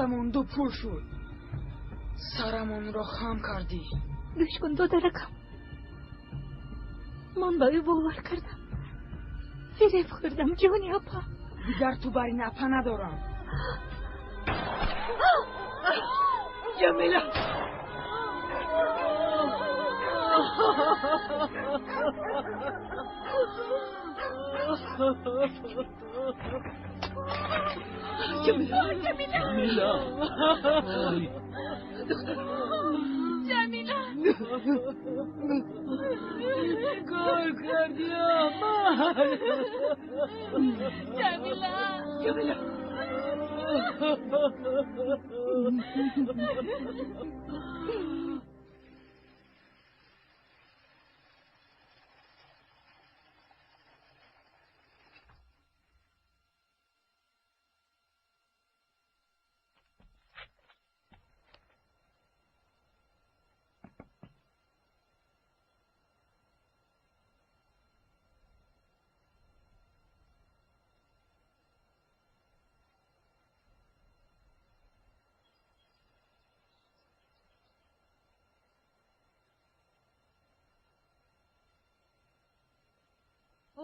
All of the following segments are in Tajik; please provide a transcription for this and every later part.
Пуламон ду пул шуд. Сарамонро хам кардӣ. Гӯш кун, додаракам. Ман ба ӯ бовар кардам. Фиреб хӯрдам, ҷони апа. Дигар ту бар ин апа надорам. Ҷамила! Ҷамила! Ҷамила! Ҷамила! Кор кардӣ, Аҳмад? Ҷамила! Ҷамила!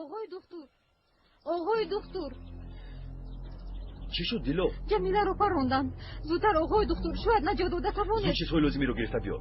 Оғои духтур, оғои духтур. Чӣ шуд, Дило? Ҷамиларо паронданд. Зудтар, оғои духтур, шояд наҷот дода тавонед. Зуд чизҳои лозимиро гирифта биё.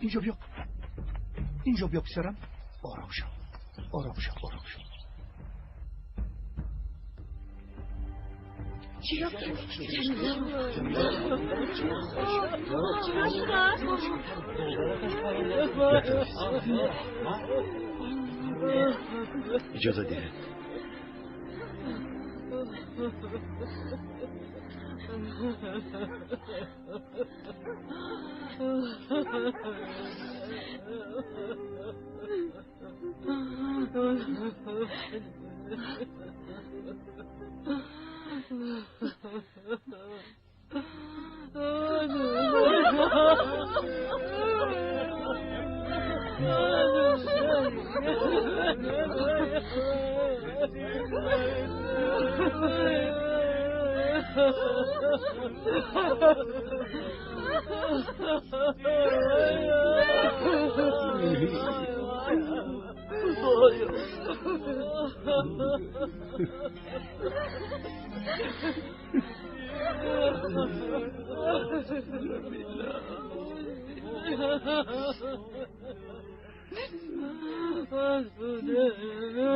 Инҷо биё, инҷо биё, писарам. Ором шав, ором шав, ором шав. Иҷоза диҳед.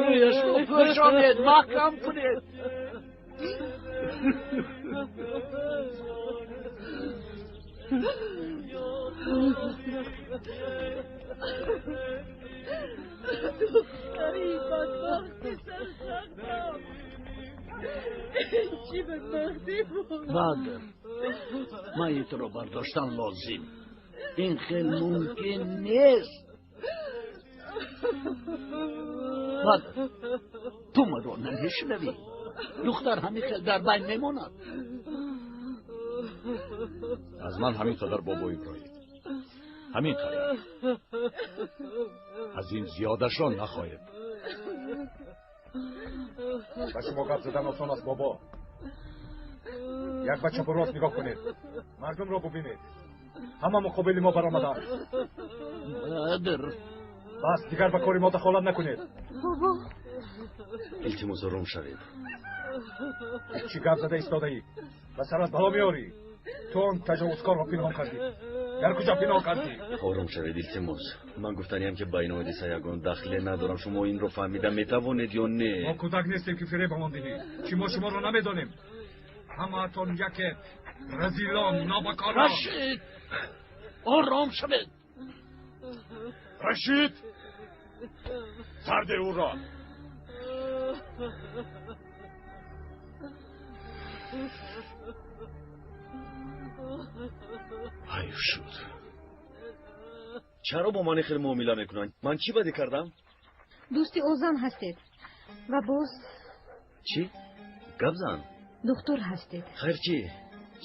Рӯяшро пӯшонед, маҳкам кунед. Духтари бадбахти сарсахтам. Чӣ бадбахтӣ буд. Бадр, майитро бардоштан лозим. Ин хел мумкин нест. Бадр, ту маро намешунавӣ. Духтар ҳамин хел дар байн мемонад. Аз ман ҳамин қадар, бобо Иброҳим, ҳамин қадар. Аз ин зиёдашро нахоҳед. Ба шумо гап задан осон аст, бобо. Як ба чапу рост нигоҳ кунед, мардумро бубинед. Ҳама муқобили мо баромаданд. Бадр, бас, дигар ба кори мо дахолат накунед. Бобо, Илтимос, ором шавед. Чӣ гап зада истодаӣ? Ба сарат бало меорӣ. Ту он таҷовузкорро пинҳон кардӣ. Дар куҷо пинҳон кардӣ? Ором шавед, илтимос. Ман гуфтаниям, ки ба ин ҳодиса ягон дахле надорам. Шумо инро фаҳмида метавонед ё не? Мо кӯдак нестем, ки фиребамон диҳӣ. Чӣ, мо шуморо намедонем? Ҳамаатон яке, разилон, нобакорон. Рашид, ором шавед. Рашид. Сарде ӯро. Ҳайф шуд. Чаро бо ман ин хел муомила мекунанд? Ман чӣ бадӣ кардам? Дӯсти Озан ҳастед ва боз чӣ? Гап зан. Духтур ҳастед. Хайр, чӣ?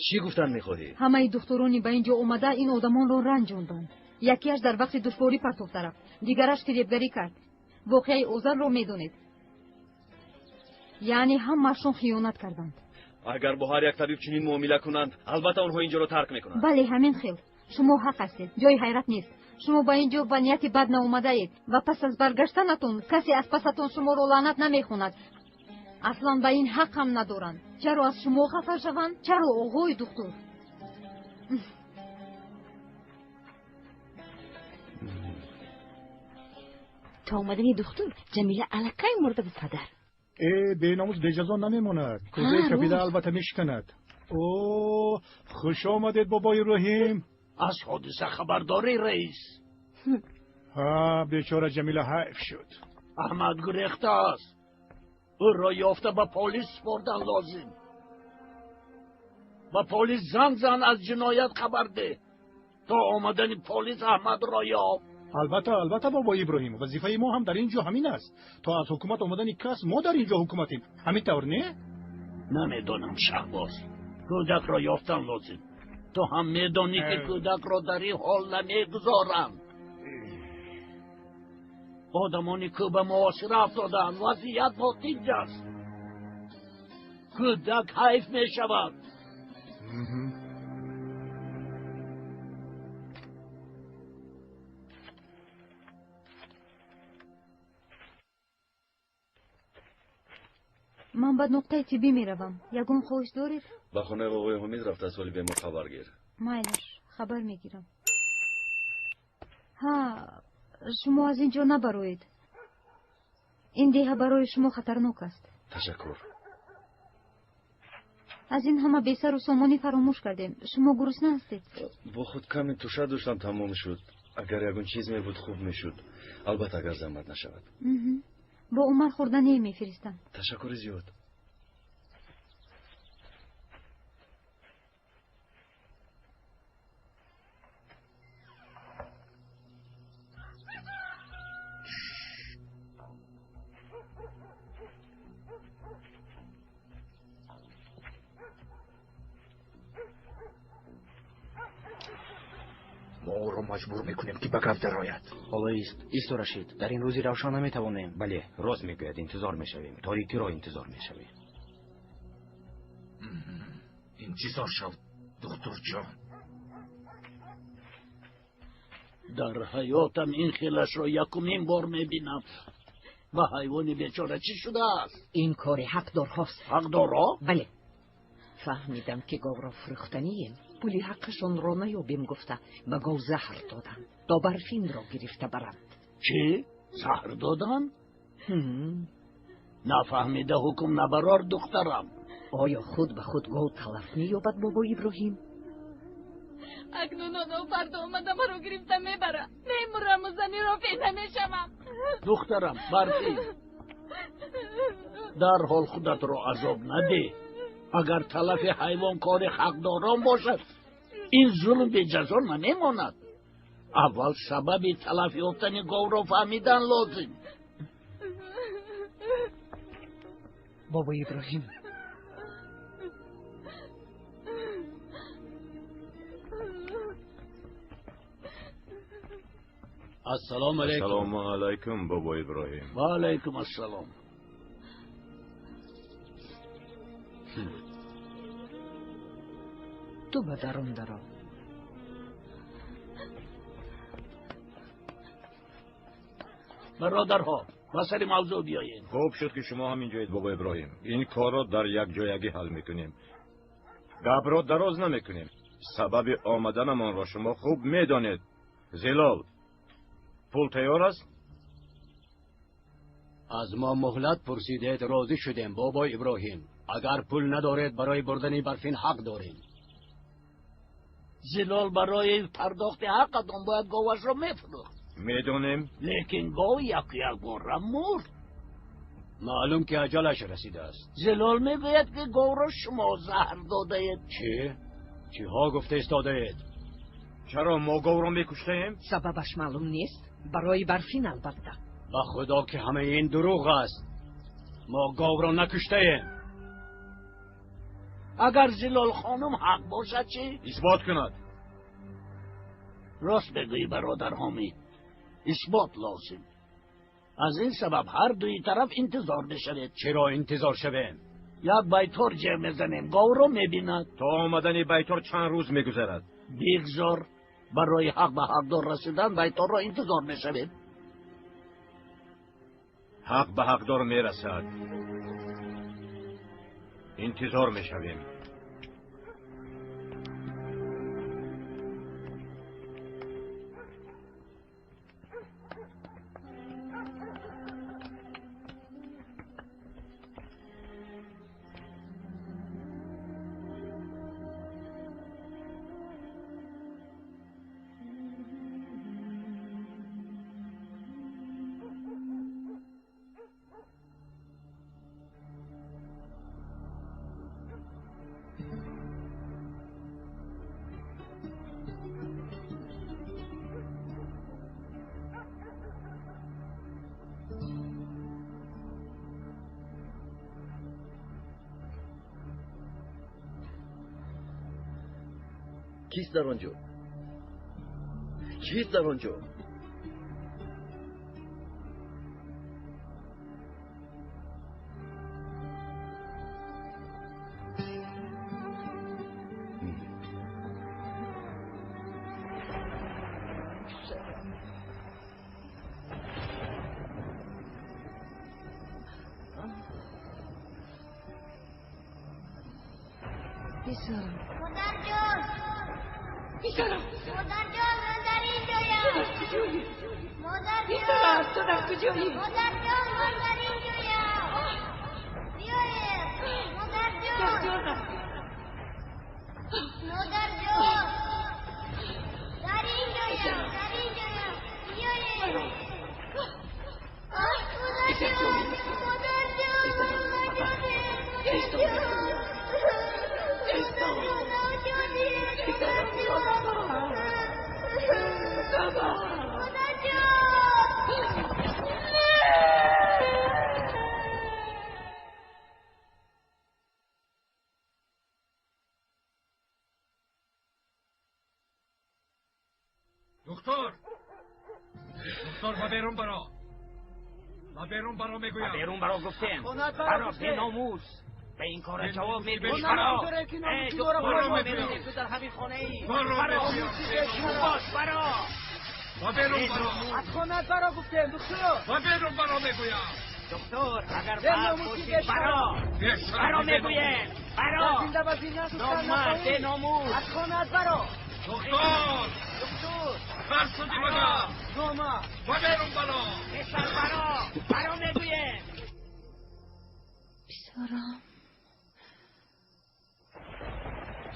Чӣ гуфтан мехоҳӣ? Ҳамаи духтурони ба ин ҷо омада ин одамонро ранҷонданд. Якеаш дар вақти душворӣ партофта рафт, дигараш фиребгарӣ кард. Воқеаи Озанро медонед. Яъне ҳамаашон хиёнат карданд. Агар бо ҳар як табиб чунин муомила кунанд, албатта онҳо инҷоро тарк мекунанд. Бале, ҳамин хел. Шумо ҳақ ҳастед. Ҷои ҳайрат нест. Шумо ба ин ҷо ба нияти бад наомадаед ва пас аз баргаштанатон касе аз пасатон шуморо лаънат намехонад. Аслан ба ин ҳақ ҳам надоранд. Чаро аз шумо хафа шаванд? Чаро, оғои духтур? То омадани духтур Ҷамила аллакай мурда буд, падар. Э, беномус беҷазо намемонад. Кӯзаи капида албатта мешиканад. О, хуш омадед, бобои Иброҳим. Аз ҳодиса хабардорӣ, раис? Ҳа, бечора Ҷамила ҳайф шуд. Аҳмад гурехтааст. Ӯро ёфта ба полис супордан лозим. Ба полис занг зан, аз ҷиноят хабар деҳ. То омадани полис Аҳмадро ёб. Албатта, албатта, бобои Иброҳим, вазифаи мо ҳам дар ин ҷо ҳамин аст. То аз ҳукумат омадани кас мо дар ин ҷо ҳукуматем. Ҳамин тавр не? Намедонам, Шаҳбоз. Кӯдакро ёфтан лозим. Ту ҳам медонӣ, ки кӯдакро дар ин ҳол намегузоранд. Одамони кӯ ба муҳосира афтодаанд. Вазъият нотинҷ аст. Кӯдак ҳайф мешавад. Ман ба нуқтаи тиббӣ меравам. Ягон хоҳиш доред? Ба хонаи оғои Ҳомид рафта аз ҳоли бемор хабар гир. Майлаш, хабар мегирам. Ҳа, шумо аз ин ҷо набароед. Ин деҳа барои шумо хатарнок аст. Ташаккур. Аз ин ҳама бесару сомонӣ фаромӯш кардем. Шумо гурусна ҳастед? Бо худ каме туша доштам, тамом шуд. Агар ягон чиз мебуд, хуб мешуд. Албатта, агар заҳмат нашавад. Бо Умар хӯрдание мефиристам. Ташаккури зиёд. Мо ӯро маҷбур мекунем, ки ба гап дарояд. Ҳоло ист, исто, Рашид. Дар ин рӯзи равшан наметавонем. Бале, рост мегӯяд, интизор мешавем. Торикиро интизор мешавем. Интизор шав, духтурҷон. Дар ҳаётам ин хелашро якумин бор мебинам. Ба ҳайвони бечора чӣ шудааст? Ин кори ҳақдорҳост. Ҳақдорҳо? Бале. Фаҳмидам, ки говро фурӯхтанием. Пули ҳаққашонро наёбем гуфта, ба гов заҳр доданд, то Барфинро гирифта баранд. Чӣ? Заҳр доданд? Нафаҳмида ҳукм набарор, духтарам. Оё худ ба худ гов талаф меёбад, бобои Иброҳим? Акнун онҳо фардо омада маро гирифта мебаранд. Мемураму заниро фе намешавам. Духтарам, Барфин, дарҳол худатро азоб надеҳ. Агар талафи ҳайвон кори ҳақдорон бошад, ин зулм беҷазо намемонад. Аввал сабаби талаф ёфтани говро фаҳмидан лозим. Бобои Иброҳим, Ассалому алайкум. Ассалому алайкум, бобои Иброҳим. Ва алайкум ассалом. Ту ба дарун даро. Бародарҳо, ба сари мавзӯъ биёем. Хуб шуд, ки шумо ҳам инҷоед, бобо Иброҳим. Ин корро дар якҷоягӣ ҳал мекунем. Гапро дароз намекунем. Сабаби омаданамонро шумо хуб медонед. Зилол, пул тайёр аст? Аз мо муҳлат пурсидед, розӣ шудем, бобои Иброҳим. Агар пул надоред, барои бурдани Барфин ҳақ дорем. Зилол, барои пардохти ҳаққатон бояд говашро мефурӯхт. Медонем. Лекин гов як бора мурд. Маълум ки аҷалаш расидааст. Зилол мегӯяд, ки говро шумо заҳр додаед. Чӣ? Чиҳо гуфта истодаед? Чаро мо говро мекуштаем? Сабабаш маълум нест. Барои Барфин албатта. Ба худо ки ҳамаи ин дурӯғ аст. Мо говро накуштаем. Агар Зилол хонум ҳақ бошад чӣ? Исбот кунад. Рост мегӯӣ, бародар Ҳомид, исбот лозим. Аз ин сабаб ҳар дуи тараф интизор мешавед. Чаро интизор шавем? Як байтор ҷеғ мезанем, говро мебинад. То омадани байтор чанд рӯз мегузарад. Бигзор, барои ҳақ ба ҳақдор расидан байторро интизор мешавем. Ҳақ ба ҳақдор мерасад. Интизор мешавем. Кист дар он ҷо? Кист дар он ҷо? Писарам. Модарҷон! Писарам! Модарҷон, ман дар инҷоям! Ту дар куҷоӣ? Модарҷон! Писарам, ту дар куҷоӣ? Модарҷон, ман дар инҷоям! Биёед! Модарҷон! Ҷонам! Модарҷон! Дар инҷоям! Дар инҷоям! Биёед! Модарҷон! Модарҷон! Модарҷон! Духтур! Духтур, ба берун баро! Ба берун баро мегӯям! Ба берун баро гуфтем! Баро, беномус! Ба ин кора ҷавоб медиҳӣ! Баро! Эй, духтур, медонем ту дар ҳамин хонаӣ! Баро! Бешум бош, баро! Ба берун баро! Аз хонаат баро гуфтем, духтур! Ба берун баро мегӯям! Духтур, агар мард бошӣ, баро! Баро мегӯем! Баро! Зинда ба зинда Номард, беномус! Аз хонаат баро! Духтур! Духтур! Бар шудӣ багам! Номард! Ба берун баро! Писар, баро! Баро мегӯем! Писарам.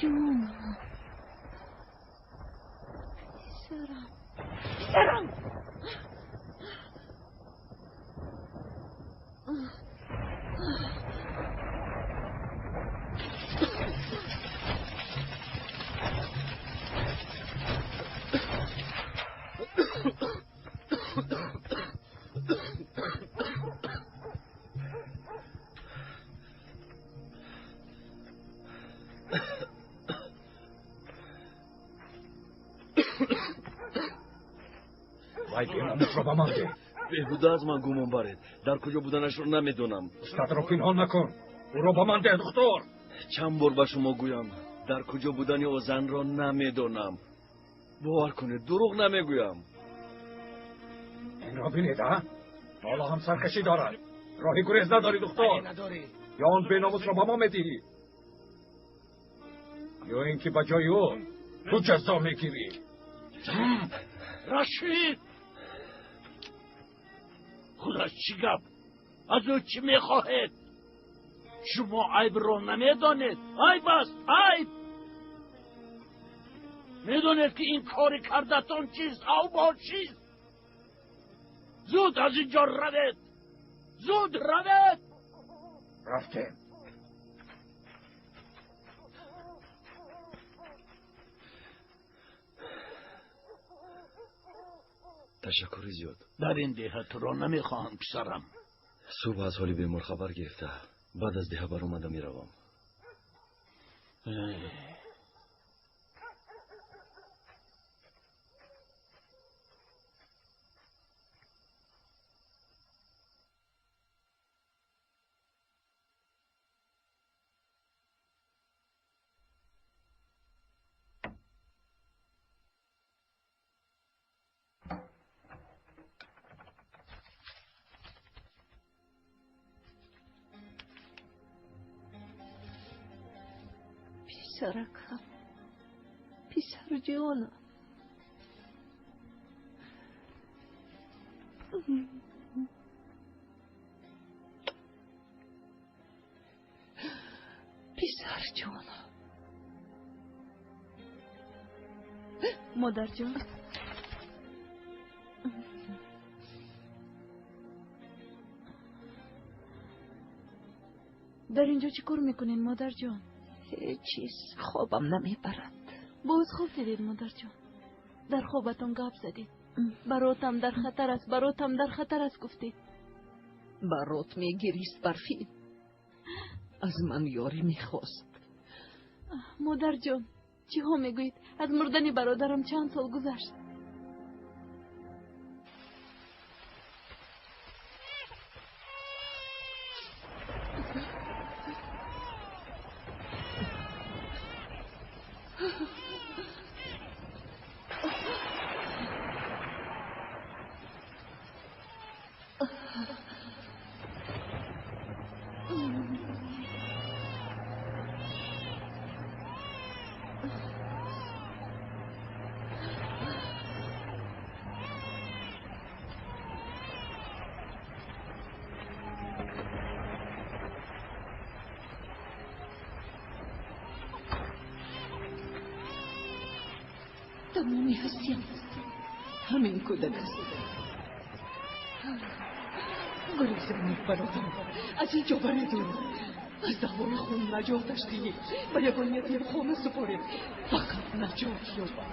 Ҷонам. Писарам. Писарам! Вай беномусро ба ман деҳ. Беҳуда аз ман гумон баред. Дар куҷо буданашро намедонам. Устадро пинҳон накун. Ӯро ба ман деҳ, духтур. Чанд бор ба шумо гӯям, дар куҷо будани о занро намедонам. Бовар кунед, дурӯғ намегӯям. Инро бинед, а? Ҳоло ҳам саркашӣ дорад. Роҳи гурез надорӣ, духтур. Ё он беномусро ба мо медиҳӣ, ё ин ки ба ҷои ӯ ту ҷазо мегирӣ. Рашид! Худо, чӣ гап? Аз ӯ чӣ мехоҳед? Шумо айбро намедонед. Айб аст, айб! Медонед, ки ин кори кардатон чист? Авбошист! Зуд аз инҷо равед, зуд равед. Рафтем. Ташаккури зиёд. Дар ин деҳа туро намехоҳам, писарам. Субҳ аз ҳоли бемор хабар гирифта, баъд аз деҳа баромада меравам. Писаракам, писарҷонам. Писарҷонам. Модарҷон. Дар инҷо чӣ кор мекунед, модарҷон? Ҳеҷ чиз, хобам намебарад. Боз хоб дидед, модарҷон? Дар хобатон гап задед. Баротам дар хатар аст, баротам дар хатар аст гуфтед. Барот мегирист, Барфин. Аз ман ёрӣ мехост. Модарҷон, чиҳо мегӯед? Аз мурдани бародарам чанд сол гузашт. Тамоми ҳастиям ҳамин кӯдак аст. Гурезонед, бародарам, аз ин ҷо баред ӯро. Аз даъвои хун наҷоташ диҳед, ба ягон ятимхона супоред, фақат наҷот ёбад.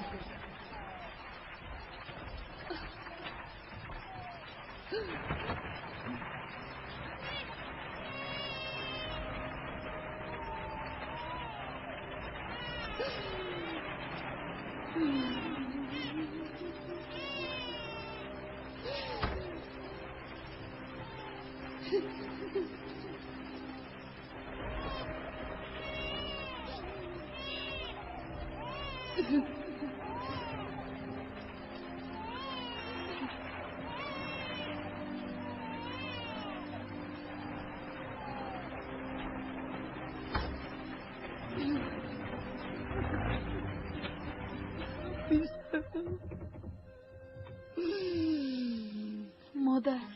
Модар,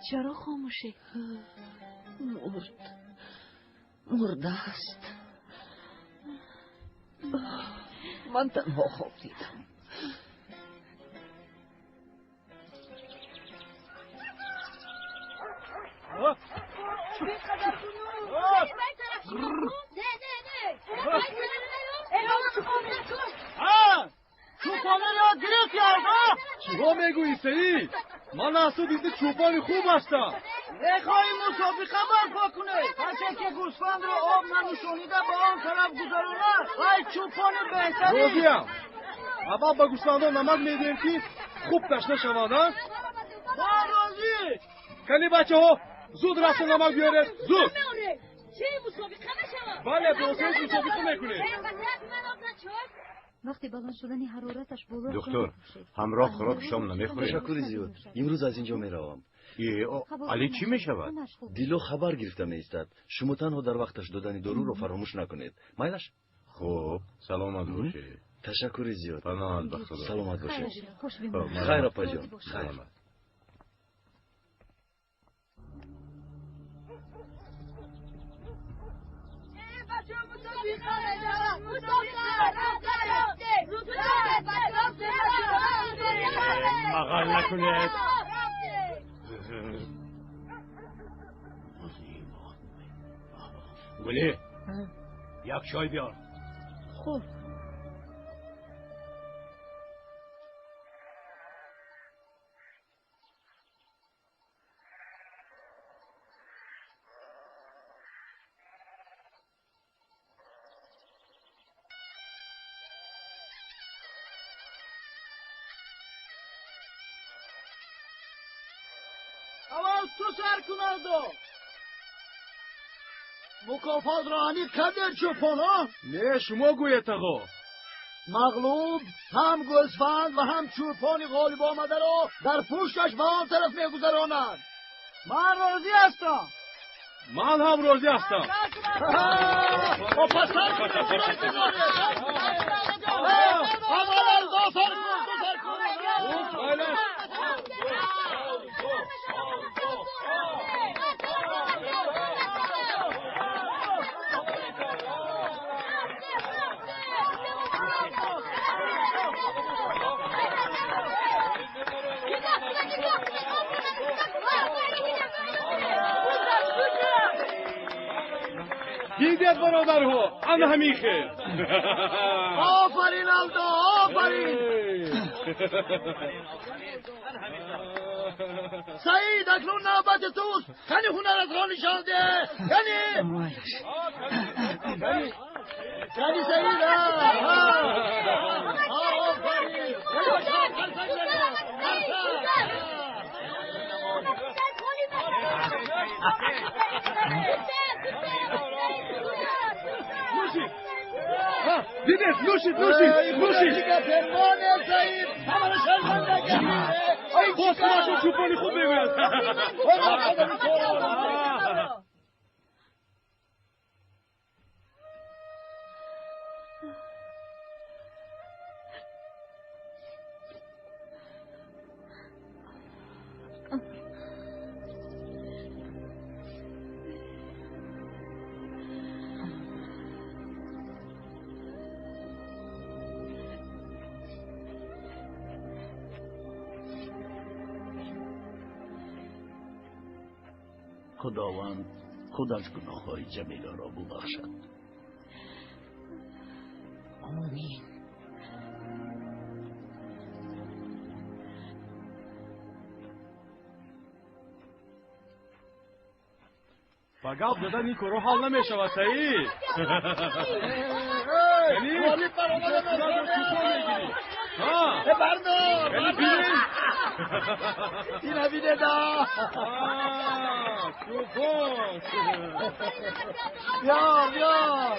чаро хомӯшед? Мурд, мурдааст. Ман танҳо хоб дидам. Чиҳо мегӯӣ, Саид? Ман аз ту дида чӯпони хуб ҳастам. Мехоҳӣ мусобиқа барпо кунед? Касе ки гӯсфандро об нанӯшонида ба он тараф гузаронад, вай чӯпони беҳтарин. Розиям. Аввал ба гӯсфандон намак медиҳем, ки хуб ташна шаванд, а? Мо розӣ. Кани бачаҳо, зуд рафта намак биёред, зуд. Чӣ мусобиқа мешавад? Бале, бо Саид мусобиқа мекунем. Вақти баланд шудани ҳарораташ боло. Духтур, ҳамроҳ хӯроки шом намехӯрем? Ташаккури зиёд. Имрӯз аз инҷо меравам. Али чӣ мешавад? Дило хабар гирифта меистад. Шумо танҳо дар вақташ додани доруро фаромӯш накунед. Майлаш? Хуб, саломат бошед. Ташаккури зиёд. Паноҳат ба Худо. Саломат бошед. Хайр, апаҷон. Хайр. Бағал накунед. Гулӣ, як чой биёр. Хуб. Аввал ту сар кун, Алдо. Мукофотро аниқ кардед, чӯпонҳо? Не, шумо гӯед, тағо. Мағлуб ҳам гӯсфанд ва ҳам чӯпони ғолиб омадаро дар пушташ ба он тараф мегузаронад. Ман розӣ ҳастам. Ман ҳам розӣ ҳастам. Пас сар кунед, чаро интизоред? Аввал Алдо сар кун, ту сар кун. Дидед, бародарҳо, ана ҳамин хел. Офарин, Алдо, офарин. Саид, акнун навбати туст. Кани ҳунаратро нишон деҳ. Кани, кани, Саид. Офарин. Дидед, нӯшид, нӯшид, нӯшид. Пемоне, Саид, ҳамаро шарманда кардӣ. Боз худашон чӯпони хуб мегӯяд. Худованд худаш гуноҳҳои Ҷамиларо бубахшад. Омин. Ба гап задан ин корҳо ҳал намешавад, Саид. Ғолиб баромада. Бардор, ина бидеда. Чӯпон. Биёр, биёр.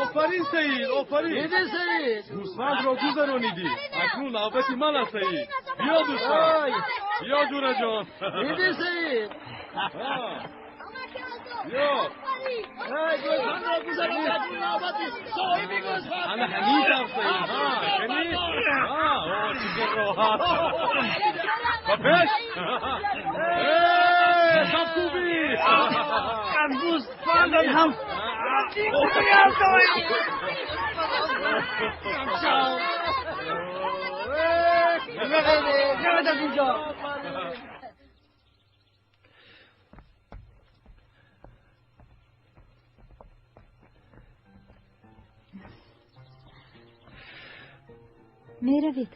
Офарин, Саид, офарин. Диди, Саид? Гӯсфандро гузаронидӣ. Акнун навбати ман аст, Саид. Биё, дӯстон, биё, ҷураҷон. Диди, Саид? Биё. Гӯсфандро гузаронидӣ, акнун навбати соҳиби гӯсфанд. Ана ҳамин тавр, Саид. Кани, чӣ роҳат. Ба пеш, кафкӯбӣ. Аз гӯсфандам ҳам. Наравед аз инҷо. Меравед?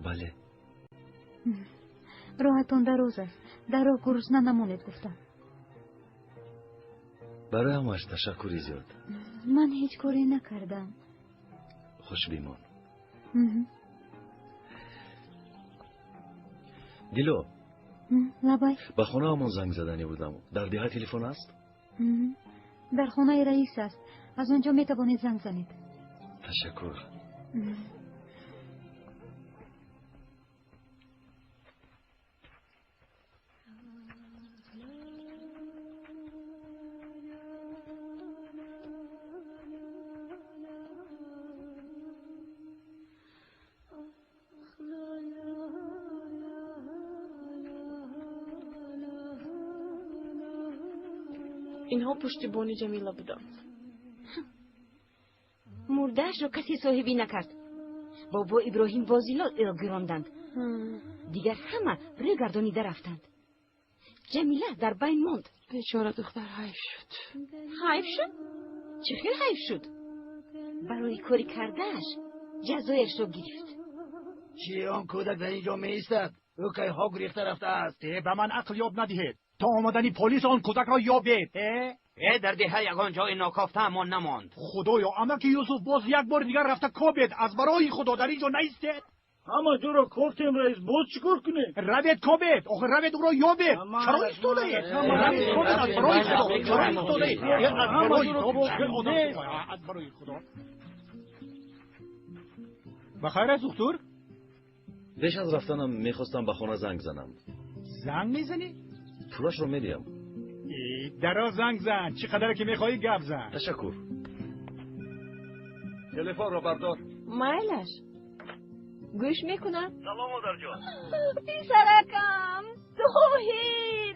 Бале. Роҳатон дароз аст, дар роҳ гурусна намонед гуфтам. Барои ҳамааш ташаккури зиёд. Ман ҳеҷ коре накардам. Хуш бимон, Дило. Лабай. Ба хонаамон занг заданӣ будам. Дар деҳа телефон аст? Дар хонаи раис аст, аз он ҷо метавонед занг занед. Ташаккур. Инҳо пуштибони Ҷамила буданд. Мурда. Мурдаашро касе соҳибӣ накард. Бобо Иброҳим бо Зилол ӯро гиронданд. Дигар ҳама рӯй гардонида рафтанд. Ҷамила дар байн монд. Бечора духтар ҳайф шуд. Ҳайф шуд? Чӣ хел ҳайф шуд? Барои кори кардааш ҷазояшро гирифт. Чӣ, он кӯдак дар ин ҷо меистад? Ӯ кайҳо гурехта рафтааст. Ба ман ақл ёд надиҳед. То омадани полис он кӯдакро ёбед. Э, дар деҳа ягон ҷои нокофтаамон намонд. Худоё, амаки Юсуф боз як бори дигар рафта кобед. Аз барои Худо дар ин ҷо наистед. Ҳама ҷоро кофтем, раис, боз чӣ кор кунем? Равед кобед, охир равед ӯро ёбед. Чаро истодаед? Равед кобед, аз барои Худо. Чаро истодаед? Аз барои Худо, аз барои Худо. Ба хайр аст, духтур? Пеш аз рафтанам мехостам ба хона занг занам. Занг мезанӣ? Пулашро медиҳам. Даро занг зан, чӣ қадаре ки мехоҳӣ гап зан. Ташаккур. Телефонро бардор. Майлаш, гӯш мекунам. Салом, модарҷон. Писаракам Тоҳир,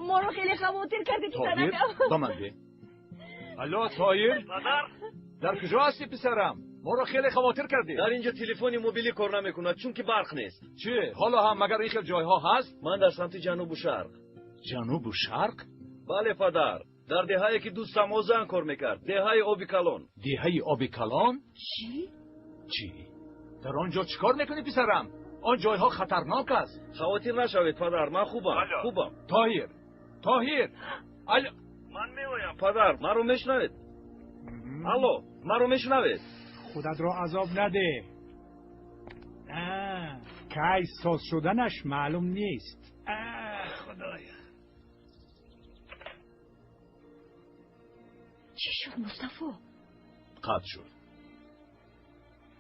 моро хеле хавотир кардӣ, писаракам. Ба ман де. Алло, Тоҳир. Падар. Дар куҷо ҳастӣ, писарам? Моро хеле хавотир кардӣ. Дар инҷо телефони мобилӣ кор намекунад, чунки барқ нест. Чӣ, ҳоло ҳам магар ин хел ҷойҳо ҳаст? Ман дар самти ҷанубу шарқ. Ҷанубу шарқ? Бале, падар, дар деҳае ки дӯстам Озан кор мекард, деҳаи Оби Калон. Деҳаи Оби Калон? Чӣ? Чӣ? Дар он ҷо чӣ кор мекунӣ, писарам? Он ҷойҳо хатарнок аст. Хавотир нашавед, падар, ман хубам, хубам. Тоҳир, Тоҳир, алло. Ман меоям, падар, маро мешунавед? Алло, маро мешунавед? Худатро азоб наде. Кай соз шуданаш маълум нест. Худоя. Чӣ шуд, Мустафо? Қатъ шуд.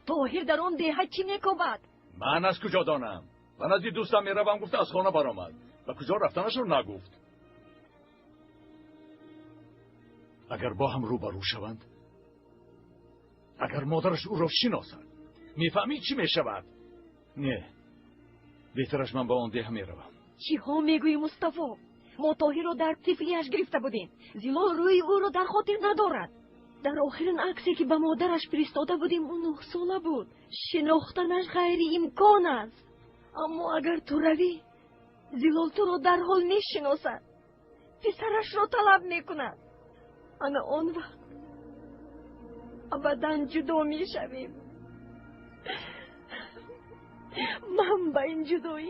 Тоҳир дар он деҳа чӣ мекобад? Ман аз куҷо донам? Ба назди дӯстам меравам гуфта аз хона баромад. Ба куҷо рафтанашро нагуфт. Агар бо ҳам рӯбарӯ шаванд, агар модараш ӯро шиносад, мефаҳмӣ чӣ мешавад? Не, беҳтараш ман ба он деҳа меравам. Чиҳо мегӯӣ, Мустафо? Мо Тоҳирро дар тифлиаш гирифта будем. Зилол рӯи ӯро дар хотир надорад. Дар охирин аксе ки ба модараш фиристода будем, ӯ 9 сола буд. Шинохтанаш ғайриимкон аст. Аммо агар ту равӣ, Зилол туро дарҳол мешиносад, писарашро талаб мекунад. Ана он вақт абадан ҷудо мешавем. Ман ба ин ҷудоӣ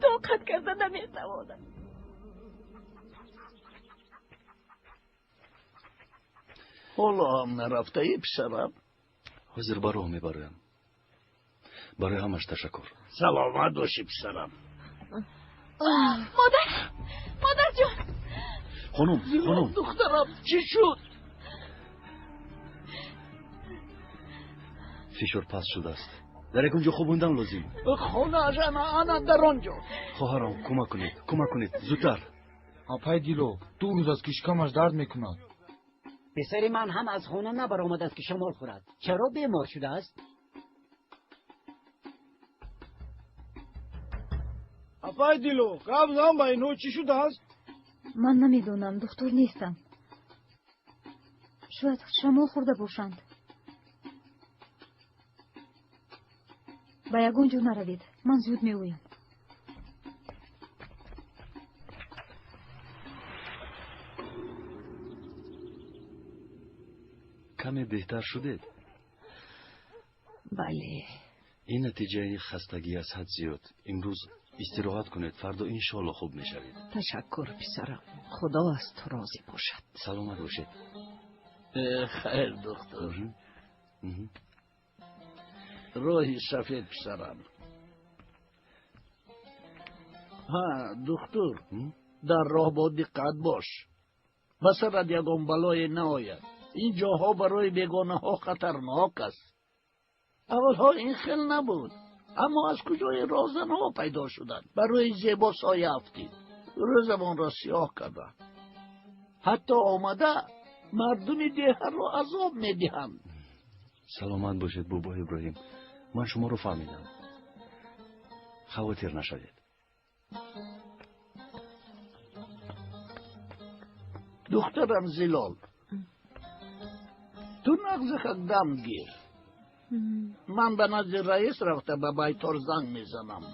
тоқат карда наметавонам. Ҳоло ҳам нарафтаӣ, писарам? Ҳозир ба роҳ мебароям. Барои ҳамаш ташаккур. Саломат бошӣ, писарам. Модар, модарҷон. Хонум, хонум. Духтарам, чӣ шуд? Фишор паст шудааст. Дар ягон ҷо хобондан лозим. Хонааш ана дар он ҷо. Хоҳарон, кӯмак кунед, кӯмак кунед, зудтар. Апай Дило, 2 рӯз аст ки шикамаш дард мекунад. Писари ман ҳам аз хона набаромадааст ки шамол хӯрад. Чаро бемор шудааст? Апай Дило, гап зан ба инҳо, чӣ шудааст? Ман намедонам, духтур нестам. Шояд шамол хӯрда бошанд. Ба ягон ҷо наравед, ман зуд меоям. Каме беҳтар шудед? Бале. Ин натиҷаи хастагӣ аз ҳад зиёд. Имрӯз истироҳат кунед, фардо иншоалло хуб мешавед. Ташаккур, писарам, Худо аз ту розӣ бошад. Саломат бошед. Хайр, духтур, роҳи сафед, писарам. Ҳа, духтур, дар роҳ бо диққат бош, ба сарат ягон балое наояд. Ин ҷоҳо барои бегонаҳо хатарнок аст. Аввалҳо ин хел набуд, аммо аз куҷои роҳзанҳо пайдо шуданд, барои зебо соя афтид, рӯзамонро сиёҳ карданд. Ҳатто омада мардуми деҳаро азоб медиҳанд. Саломат бошед, бобо Иброҳим, ман шуморо фаҳмидам, хавотир нашавед. Духтарам Зилол, ту Нағзихак дам гир. Ман ба назди раис рафта ба байтор занг мезанам.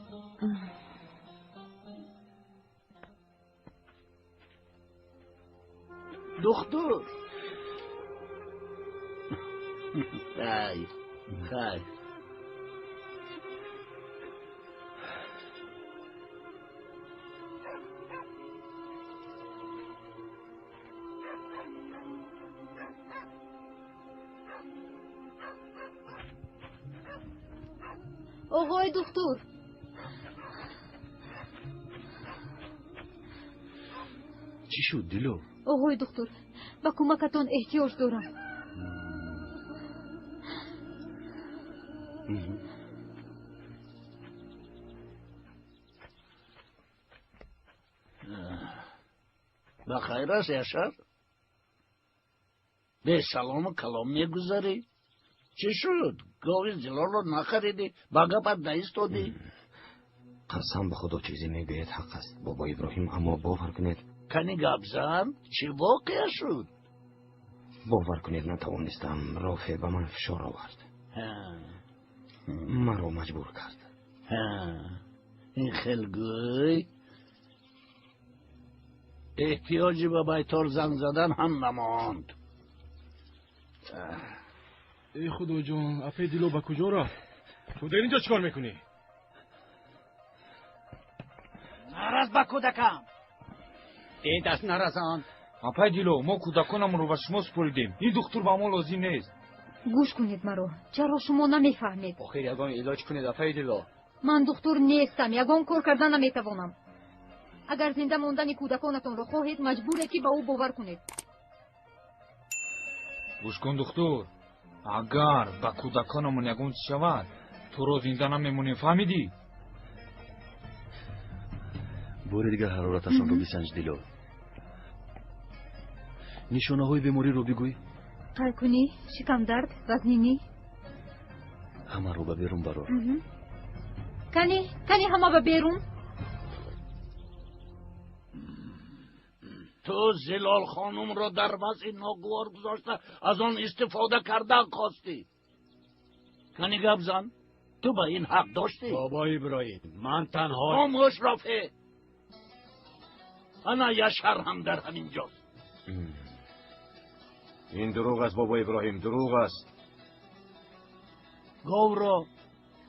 Духтур. Хай, хай. Оғои духтур. Чӣ шуд, Дило? Оғои духтур, ба кӯмакатон эҳтиёҷ дорам. Ба хайр аст, Яшар? Бесалому калом мегузарӣ? Чӣ шуд? Гови Зилолро нахаридӣ, ба гапат наистодӣ? Қасам ба Худо, чизе мегӯяд ҳақ аст, бобо Иброҳим, аммо бовар кунед. Кани гап зан, чӣ воқеа шуд? Бовар кунед, натавонистам. Рофе ба ман фишор овард, маро маҷбур кард. Ин хел гӯй, эҳтиёҷи ба байтор занг задан ҳам намонд. Эй Худоҷон, апаи Дило ба куҷо рафт? Ту дар инҷо чӣ кор мекунӣ? Нарас ба кӯдакам. Э, даст нарасон. Апаи Дило, мо кӯдаконамонро ба шумо супоридем. Ин духтур ба мо лозим нест. Гӯш кунед маро. Чаро шумо намефаҳмед? Охир ягон илоҷ кунед, апаи Дило. Ман духтур нестам, ягон кор карда наметавонам. Агар зинда мондани кӯдаконатонро хоҳед, маҷбуред, ки ба ӯ бовар кунед. Гӯш кун, духтур. Агар ба кӯдаконамон ягон чиз шавад, туро зинда намемонем, фаҳмидӣ? Бори дигар ҳарораташонро бисанҷ, Дило. Нишонаҳои бемориро бигӯй. Қайкунӣ, шикамдард, вазнинӣ. Ҳамаро ба берун барор. Кани, кани ҳама ба берун. Ту Зилол хонумро дар вазъи ногувор гузошта аз он истифода кардан хостӣ. Кани гап зан, ту ба ин ҳақ доштӣ? Бобо Иброҳим, ман танҳо. Хомӯш, Рофеъ. Ана Яшар ҳам дар ҳамин ҷост. Ин дурӯғ аст, бобо Иброҳим, дурӯғ аст. Говро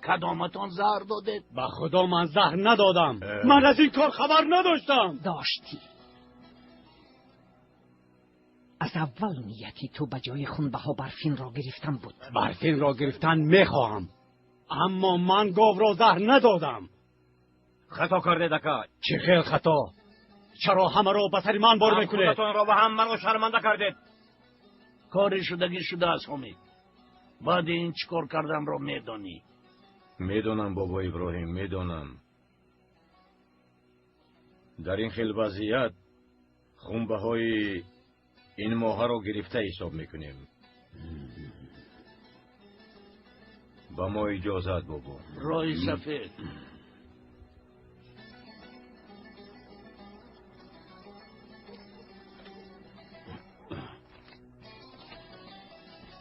кадоматон заҳр додед? Ба Худо, ман заҳр надодам. Ман аз ин кор хабар надоштам. Доштӣ. Аз аввал нияти ту ба ҷои хунбаҳо Барфинро гирифтан буд. Барфинро гирифтан мехоҳам, аммо ман говро заҳр надодам. Хато кардед, ака. Чӣ хел хато? Чаро ҳамаро ба сари ман бор мекунед? Худатонро ва ҳам маро шарманда кардед. Кори шудагӣ шудааст, Ҳомид. Баъди ин чӣ кор карданро медонӣ? Медонам, бобо Иброҳим, медонам. Дар ин хел вазъият хунбаҳои ин моҳаро гирифта ҳисоб мекунем. Ба мо иҷозат, бобо. Роҳи сафед.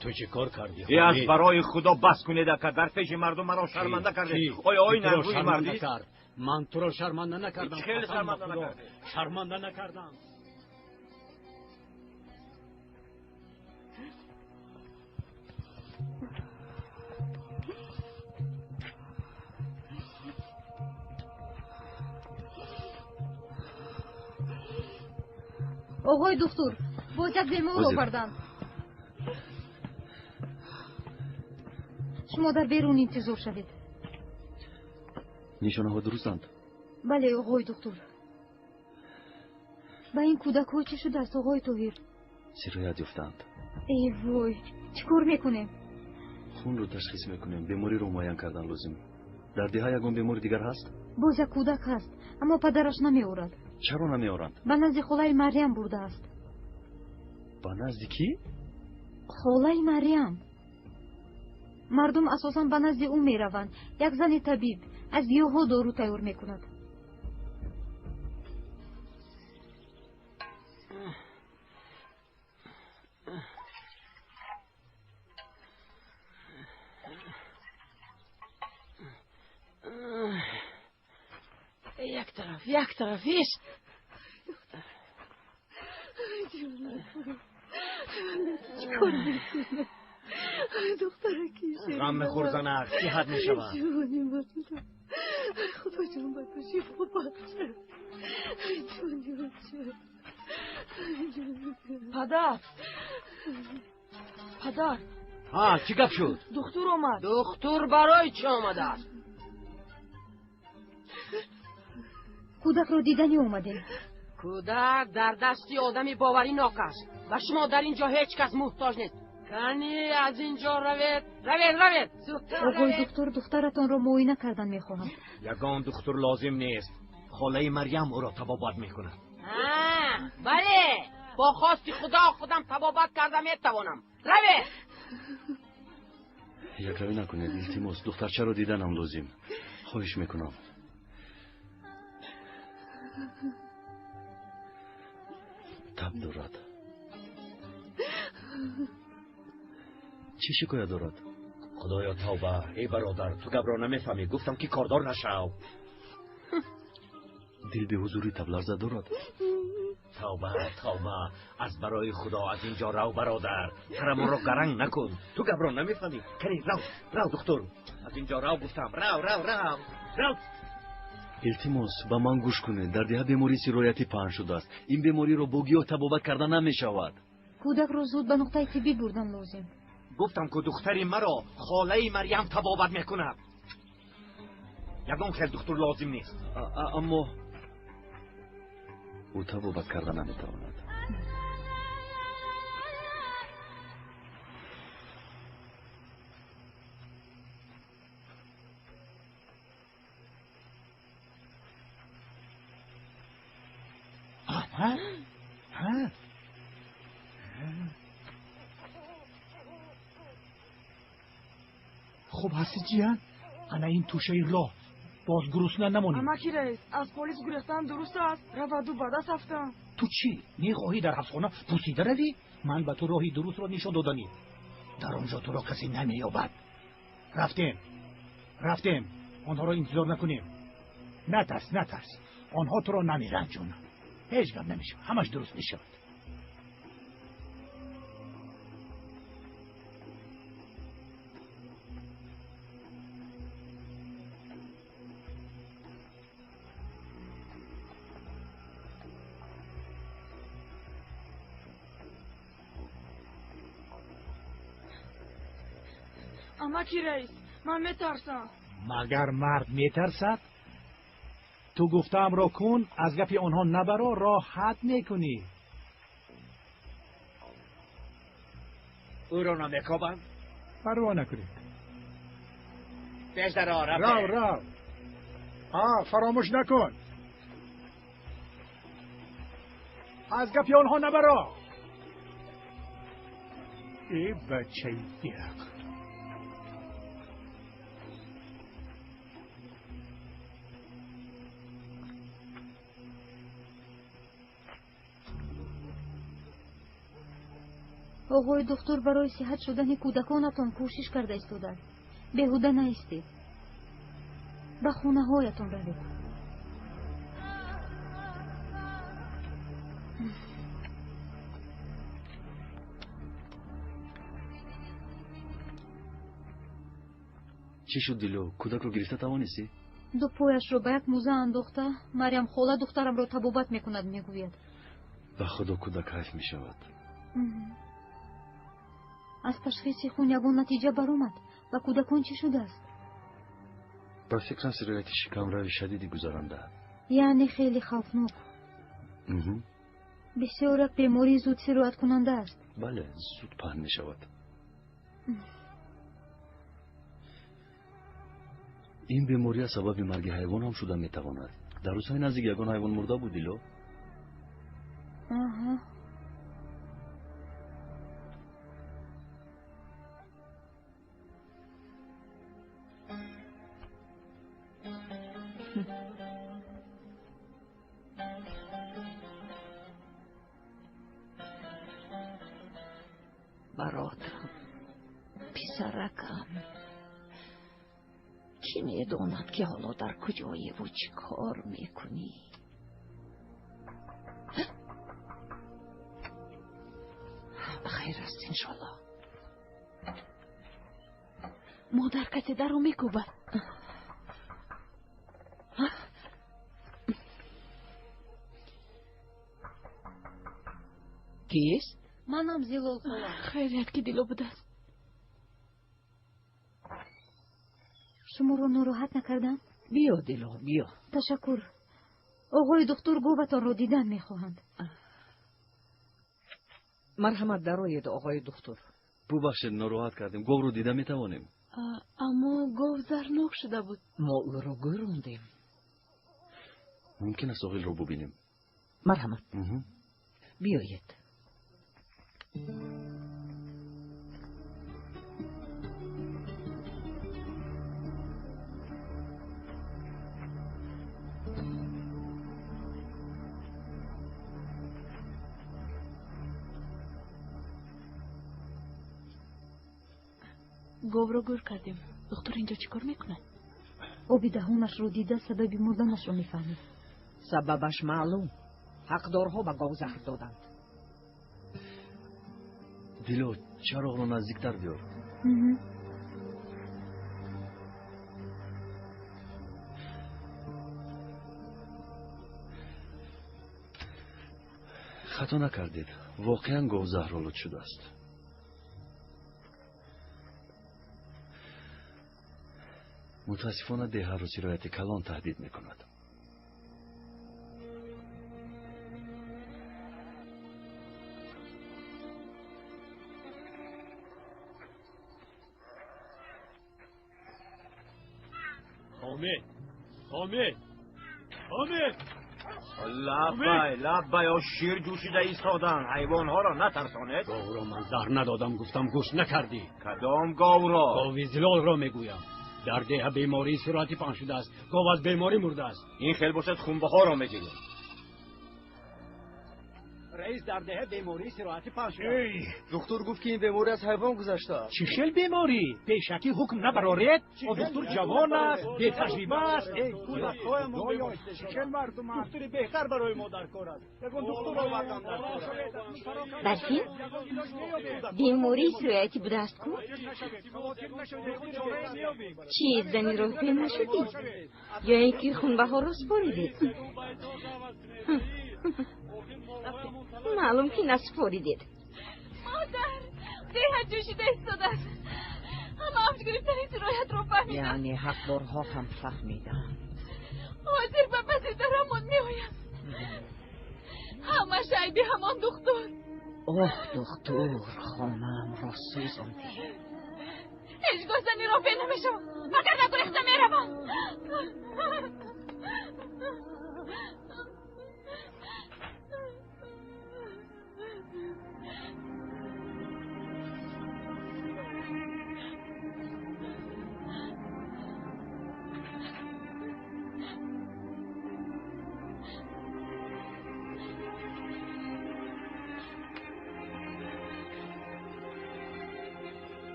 Ту чӣ кор кардӣ? Э, аз барои Худо бас кунед, ака. Дар пеши мардум маро шарманда кардед. Оё ин арзуи мардист? Ман туро шарманда накардам. Хеле шарманда накардед. Шарманда накардам. Оғои духтур, боз як бемор оварданд. Шумо дар берун интизор шавед. Нишонаҳо дурустанд? Бале, оғои духтур. Ба ин кӯдакҳо чӣ шудааст, оғои Тоҳир? Сироят ёфтаанд. Эй вой, чӣ кор мекунем? Хунро ташхис мекунем, бемориро муайян кардан лозим. Дар деҳа ягон бемори дигар ҳаст? Боз як кӯдак ҳаст, аммо падараш намеорад. Чаро намеоранд? Ба назди холаи Марьям бурдааст. Ба назди кӣ? Холаи Марьям. Мардум асосан ба назди ӯ мераванд. Як зани табиб аз гиёҳҳо дору тайёр мекунад. Як тараф, як тараф, иш. Чикор мекунам? Духтараки ғам мехӯр, занак, сиҳат мешавад. Ҷони ман, худо ҷон ба ту шифо бахшад. Ҷони бача. Падар, падар. Ҳа, чӣ гап шуд? Духтур омад. Духтур барои чӣ омадааст? Кӯдакро диданӣ омадем. Кӯдак дар дасти одами боваринок аст. Ба шумо дар ин ҷо ҳеҷ кас муҳтоҷ нест. Кани аз ин ҷо равед, равед, равед, зудтар. Оғои духтур, духтаратонро муоина кардан мехоҳам. Ягон духтур лозим нест. Холаи Марьям ӯро табобат мекунад. Бале, бо хости Худо худам табобат карда метавонам. Равед. Якравӣ накунед, илтимос, духтарчаро диданам лозим. Хоҳиш мекунам. Таб дорад. Чӣ шикоят дорад? Худоё, тавба! Эй бародар, ту гапро намефаҳмӣ. Гуфтам, ки кордор нашав. Дил беҳузурӣ, табларза дорад. Тавба, тавба! Аз барои Худо аз ин ҷо рав, бародар. Сарамонро гаранг накун. Ту гапро намефаҳмӣ. Кани рав, рав, духтур. Аз ин ҷо рав, гуфтам. Рав, рав, рав, рав. Илтимос, ба ман гӯш кунед. Дар деҳа бемории сироятӣ паҳн шудааст. Ин бемориро бо гиёҳ табобат карда намешавад. Кӯдакро зуд ба нуқтаи тиббӣ бурдан лозим. Гуфтам, ку духтари маро холаи Марьям табобат мекунад. Ягон хел духтур лозим нест. Аммо ӯ табобат карда наметавонад. Хуб ҳастӣ, ҷиян? Ана ин тӯшаи роҳ, боз гурусна намонӣ. Амаки раис, аз полис гурехтан дуруст аст? Раваду ба даст афтам. Ту чӣ мехоҳӣ, дар ҳабсхона пусида равӣ? Ман ба ту роҳи дурустро нишон доданӣ. Дар он ҷо туро касе намеёбад. Рафтем, рафтем, онҳоро интизор накунем. Натарс, натарс, онҳо туро намеранҷонанд. Ҳеҷ гап намешавад, ҳамаш дуруст мешавад. Амаки раис, ман метарсам. Магар мард метарсад? Ту гуфтаамро кун, аз гапи онҳо набаро, роҳат мекунӣ. Ӯро намекобанд? Парво накунед. Пеш даро, рав, рав. Ҳа, фаромӯш накун. Аз гапи онҳо набаро. Э, бачаи беақл. Оғои духтур барои сиҳат шудани кӯдаконатон кӯшиш карда истодааст. Беҳуда наистед. Ба хонаҳоятон равед. Чӣ шуд, Дило? Кӯдакро гирифта тавонистӣ? Ду пояшро ба як мӯза андохта, Марьям хола духтарамро табобат мекунад, мегӯяд. Ба Худо, кӯдак ҳайф мешавад. Аз ташхиси хун ягон натиҷа баромад? Ба кӯдакон чӣ шудааст? Ба фикрам, сирояти шикамрави шадиди гузаранда. Яъне хеле хавфнок. Бисёр як бемории зуд сирояткунанда аст. Бале, зуд паҳн мешавад. Ин бемория сабаби марги ҳайвон ҳам шуда метавонад. Дар рӯзҳои наздик ягон ҳайвон мурда буд, Дило? Аҳа. Бародарам, писаракам, кӣ медонад, ки ҳоло дар куҷоеву чӣ кор мекунӣ? Ба хайр аст, иншоллоҳ. Модар, касе дарро мекӯбад. Кист? Манам Зилол хола. Хайрият, ки Дило будааст. Шуморо нороҳат накардам? Биё, Дило, биё. Ташаккур. Оғои духтур говатонро дидан мехоҳанд. Марҳамат, дароед, оғои духтур. Бубахшед, нороҳат кардем. Говро дида метавонем? Аммо гов зарнок шуда буд. Мо ӯро гӯрондем. Мумкин аст оғилро бубинем? Марҳамат, биёед. Говро гӯр кардем. Духтур инҷо чӣ кор мекунад? Оби даҳонашро дида сабаби мурданашро мефаҳмед. Сабабаш маълум. Ҳақдорҳо ба гов заҳр доданд. Дило, чароғро наздиктар биёр. Хато накардед, воқеан гов заҳролуд шудааст. Мутаассифона, деҳаро сирояти калон таҳдид мекунад. Ҳомид, Ҳомид, Ҳомид! Лаббай, лаббай, о шир ҷӯшида истоданд. Ҳайвонҳоро натарсонед. Говро ман заҳр надодам, гуфтам, гӯш накардӣ. Кадом говро? Гови Зилолро мегӯям. Дар деҳа бемории сироятӣ паҳн шудааст. Гов аз беморӣ мурдааст. Ин хел бошад, хунбаҳоро мегирем. Раис, дар деҳа бемории сироятӣ паҳн шудааст. Духтур гуфт, ки ин беморӣ аз ҳайвон гузаштааст. Чӣ хел беморӣ? Пешакӣ ҳукм набароред. О духтур ҷавон аст, бетаҷриба аст. Чӣ хел мардум, духтури беҳтар барои мо дар кор аст. Ягон духтур овардан дар кор. Барфин, бемории сироятӣ будааст ку? Чӣ, зани роҳпе нашудӣ ё ин ки хунбаҳоро супоридед? Маълум, ки насупоридед. Модар, деҳа ҷӯшида истодааст. Ҳама авҷ гирифтани сироятро фаҳмиданд. Яъне ҳақдорҳо ҳам фаҳмиданд. Ҳозир ба паси дарамон меоянд. Ҳамаш айби ҳамон духтур. Оҳ, духтур, хонаамро сӯзондӣ. Ҳеҷ гоҳ зани роҳпе намешавам, вагарна гурехта меравам.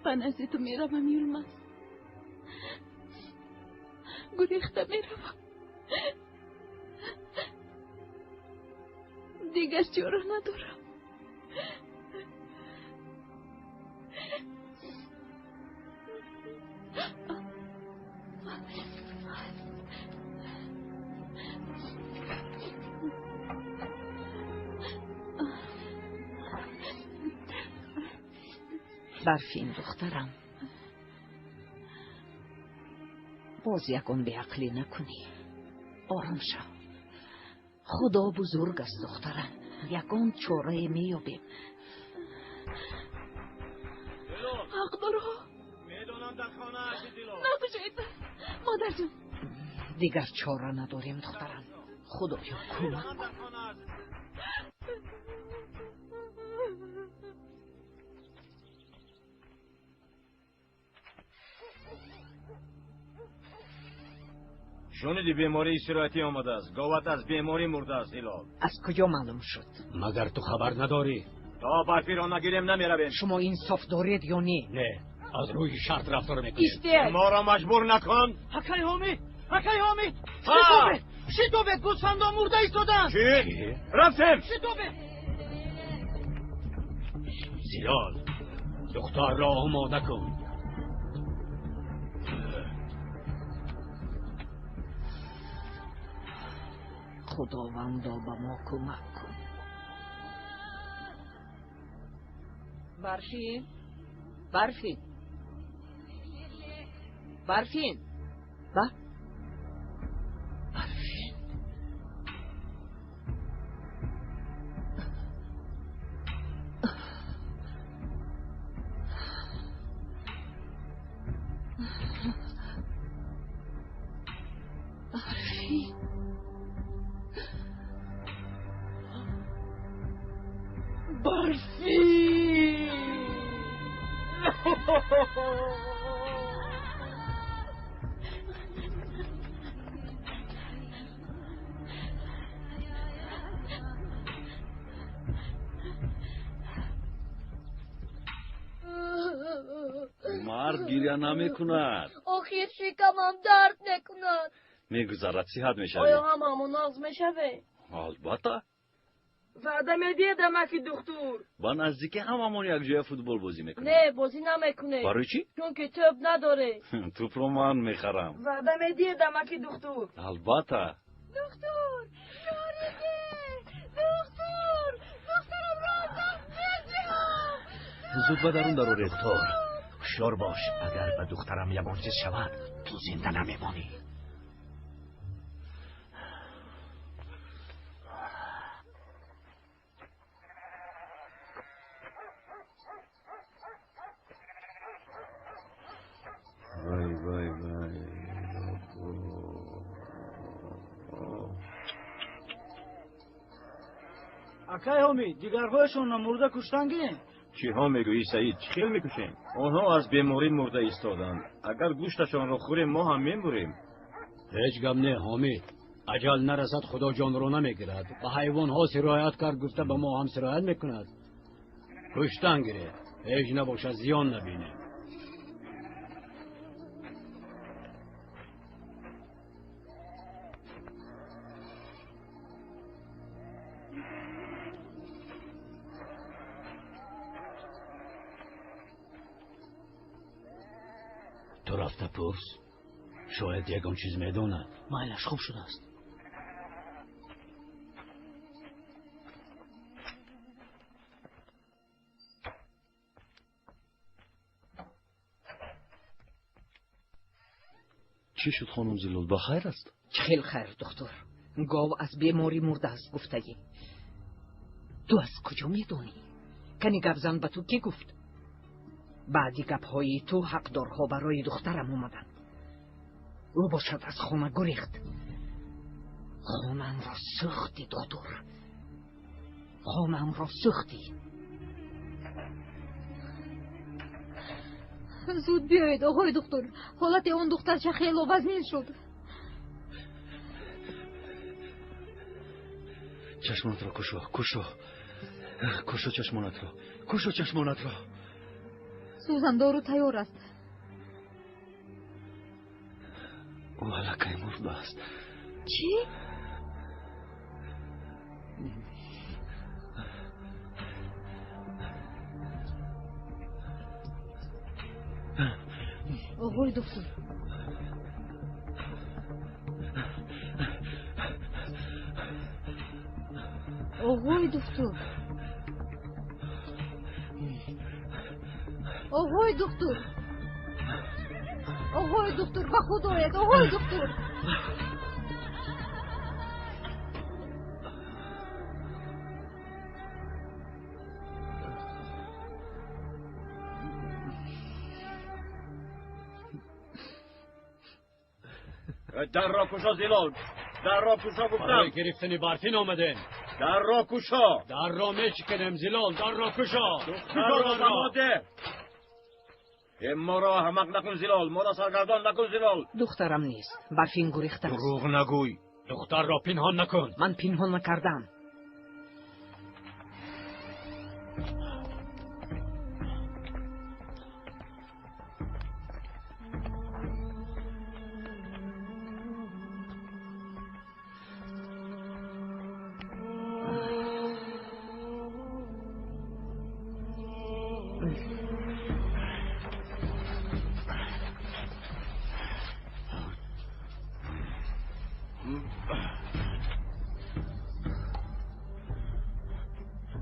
Ба назди ту меравам, Юлмаз. Гурехта меравам. Дигар чора надорам. Барфин, духтарам, боз ягон беақлӣ накунӣ. Ором шав. Худо бузург аст, духтарам, ягон чорае меёбем. Ҳақдорҳо, накушед, модарҷон. Дигар чора надорем, духтарам. Худоё, кӯмак кун. Шуниди, бемории сироятӣ омадааст. Говат аз беморӣ мурдааст, Ҳилол. Аз куҷо маълум шуд? Магар ту хабар надорӣ? То барфиро нагирем намеравем. Шумо инсоф доред ё не? Не, аз рӯи шарт рафтор мекунем. Истед! Моро маҷбур накун. Акай Ҳомид! Акай Ҳомид! Шитобед! Шитобед! Гӯсфандон мурда истоданд! Чӣ? Рафтем! Шитобед! Зилол, духтарро омода кун. Худовандо, ба мо кӯмак кун. Барфин, Барфин, Барфин, ба Барфин. Барфин. Барфин. Мард гиря намекунад. Охир шикамам дард мекунад. Мегузарад, сиҳат мешавӣ. Оё ҳамаамон нағз мешавем? Албатта. Ваъда медиҳед, амаки духтур? Ба наздикӣ ҳамамон якҷоя футбол бозӣ мекунем. Не, бозӣ намекунем. Барои чӣ? Чунки тӯб надорем. Тӯбро ман мехарам. Ваъда медиҳед, амаки духтур? Албатта. Духтур, ёрӣ деҳ! Духтур, духтарамро аз даст медиҳам! Зуд ба дарун дароред. Духтур, ҳушёр бош. Агар ба духтарам ягон чиз шавад, ту зинда намемонӣ. Вай, вай, вай. Акай Ҳомид, дигарҳояшонро мурда куштан гирем? Чиҳо мегӯӣ, Саид? Чӣ хел мекушем? Онҳо аз беморӣ мурда истоданд. Агар гӯшташонро хӯрем, мо ҳам мемурем. Ҳеҷ гап не, Ҳомид. Аҷал нарасад, худо ҷонро намегирад. Ба ҳайвонҳо сироят кард, гуфта ба мо ҳам сироят мекунад. Куштан гиред. Ҳеҷ набошад, зиён набинем. Ту рафта пурс, шояд ягон чиз медонад. Майлаш, хуб шудааст. Чӣ шуд, хонум Зилол, ба хайр аст? Чӣ хел хайр, духтур? Гов аз беморӣ мурдааст, гуфтагӣ. Ту аз куҷо медонӣ? Кани гапзан ба ту кӣ гуфт? Баъди гапҳои ту ҳақдорҳо барои духтарам омаданд. Ӯ бошад аз хона гурехт. Хонаамро сӯхтӣ, духтур. Хонаамро сӯхтӣ. Зуд биёед, оғои духтур. Ҳолати он духтарча хело вазнин шуд. Чашмонатро кушо, кушо. Кушо чашмонатро. Кушо чашмонатро. Сӯзандору тайёр аст. Ӯ аллакай мурдааст. Чӣ? Оғои духтур. Оғои духтур. Оғои духтур. Оғои духтур, ба худ оед, оғои духтур. Дарро кушо, Зилол. Дарро кушо, гуфтам. Барои гирифтани Барфин омадем. Дарро кушо. Дарро мешиканем, Зилол, дарро кушо. Духтарро ба мо деҳ. Моро аҳмақ накун, Зилол. Моро саргардон накун, Зилол. Духтарам нест. Барфин гурехтааст. Дурӯғ нагӯй. Духтарро пинҳон накун. Ман пинҳон накардам.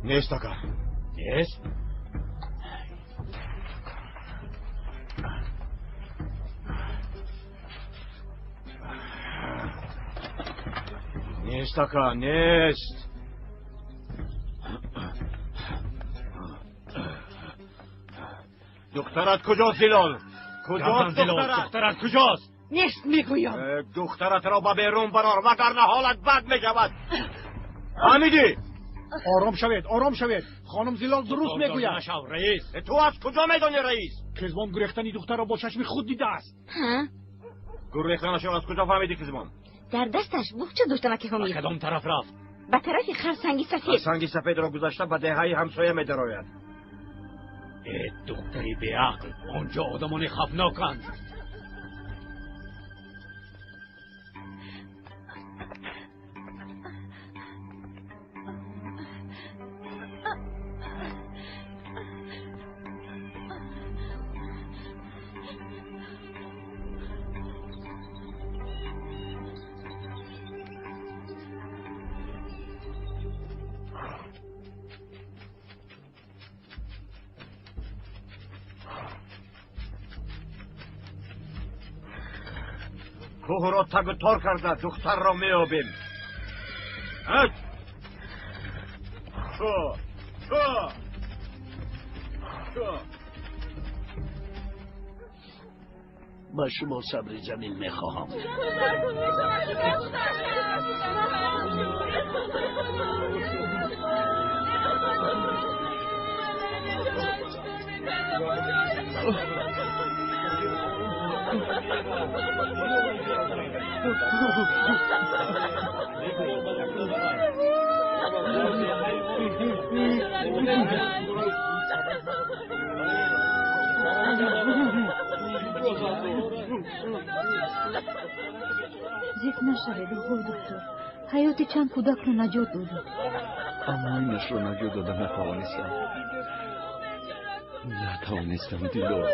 Нест, ака. Нест? Нест, ака, нест. Духтарат куҷост, Зилол? Куҷост духтарат? Духтарат куҷост? Нест мегӯям. Духтаратро ба берун барор, вагарна ҳолат бад мешавад. Фаҳмидӣ? Ором шавед, ором шавед. Хонум Зилол дуруст мегӯяд. Нашав, раис. Ту аз куҷо медонӣ, раис? Қизбон гурехтани духтарро бо чашми худ дидааст. Гурехтанашро аз куҷо фаҳмидӣ, Қизбон? Дар дасташ буғча доштам, аки Ҳомид. Ба кадом тараф рафт? Ба тарафи харсанги сафед. Харсанги сафедро гузашта ба деҳаи ҳамсоя медарояд. Э, духтари беақл, он ҷо одамони хавфноканд. Кӯҳро тагу тор карда духтарро меёбем. Чу, чу, чу. Ба шумо сабри ҷамил мехоҳам. Зиқ нашавед, оғои доктор. Ҳаёти чанд кӯдакро наҷот додед. Аммо инашро наҷот дода натавонистам. Натавонистам, Дилор.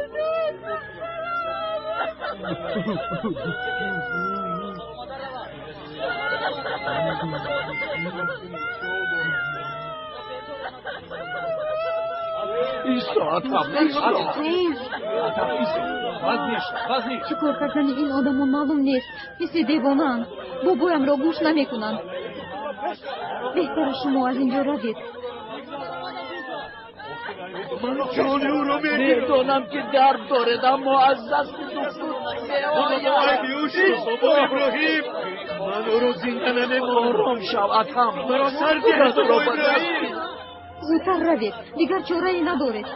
Чӣ кор кардани ин одамон маълум нест. Мисли девонаанд. Бобоямро гӯш намекунанд. Беҳтара шумо аз ин ҷо равед. Ман ҷони ӯро медонам, ки дард доред, аммо аз дасти духтур намеояд. Бобо Иброҳим, ман ӯро зинда намемонам. Ором шав, акам. Маро сар диҳед, бобо Иброҳим. Зудтар равед, дигар чорае надоред.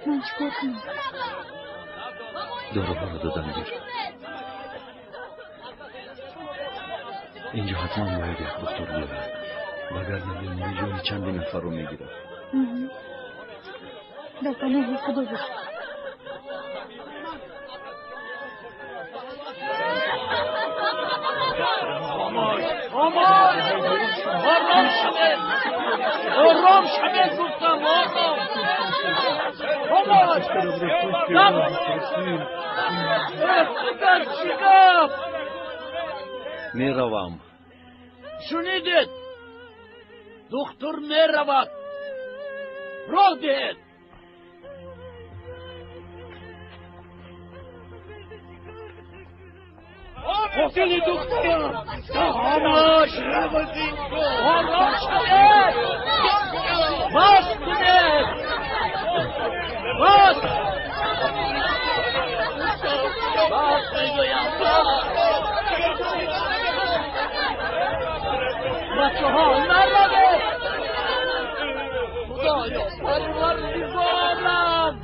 Ман чӣ кор кунам? Доруҳоро додам гир. Инҷо ҳатман бояд як духтур биёяд, вагарна беморӣ ҷони чанде нафарро мегирад. Дар паноҳи Худо бош. Хомӯш! Ором шавед! Ором шавед, гуфтам, ором! Хомӯш! Э, чӣ гап? Меравам. Шунидед? Духтур меравад. Роҳ диҳед. Қотили духтарам! Хомӯш! Ором шавед! Бас кунед! Бас! Бас мегӯям, бас! Бачаҳо, наравед! Худоё, парвардигорам!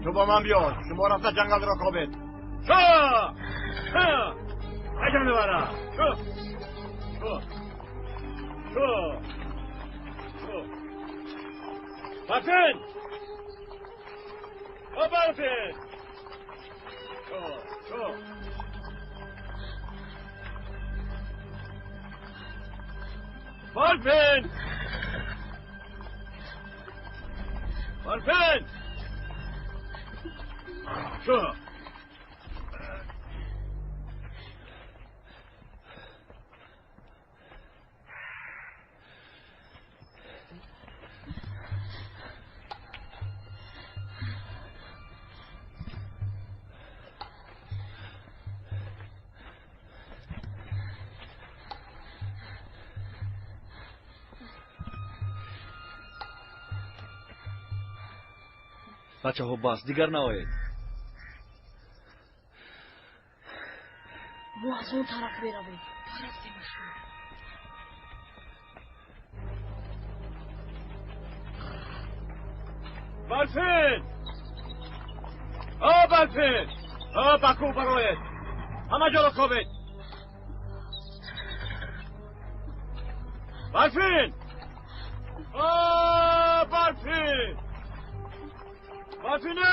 Ту бо ман биё. Шумо рафта ҷангалро кобед. Шо! Ай ҷонвара! Шо! Шо! Шо! Шо! Барфин! О, Барфин! Шо! Шо! Барфин! Барфин! Шо! Бачаҳо, бас, дигар наоед. Мо аз он тараф меравем. Тарафтем шумо. Барфин! О, Барфин! О, ба кӯҳ бароед! Ҳама ҷоро кобед! Барфин! О, Барфин! Барфино!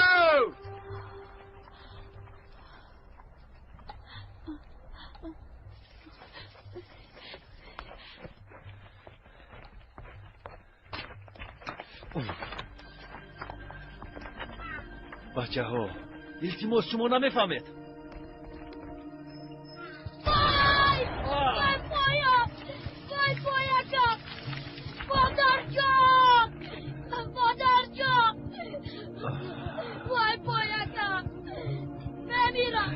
Бачаҳо, илтимос, шумо намефаҳмед. Вай! Вай поям! Вай поякам! Модарҷон! Модарҷон! Вай поякам! Мемирам!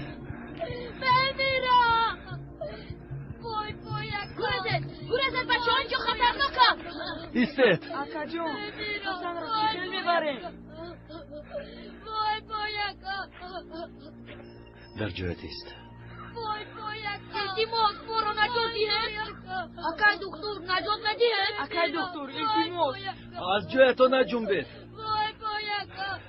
Мемирам! Вой поякам! Гурезед! Гурезед, бачаҳо, инҷо хатарнокам! Истед! Акаҷон, Ҳасанро чӣ хел мебарем? Вой поякам! Дар ҷоят ист. Вой поякам! Илтимос, моро наҷот диҳед! Акай духтур, наҷот медиҳед? Акай духтур, илтимос! Аз ҷоятон наҷунбед. Вой поякам!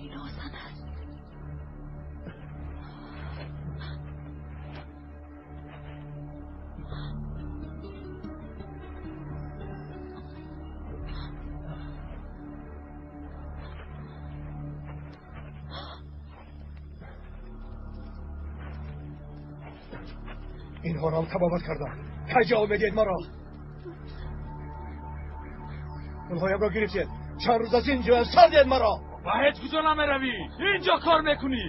Ин осан аст. Инҳоро ҳам табобат кардам. Кай ҷавоб медиҳед маро? Пулҳоямро гирифтед. Чанд рӯз аз ин ҷоям сар диҳед маро. Ба ҳеҷ куҷо намеравӣ. Инҷо кор мекунӣ.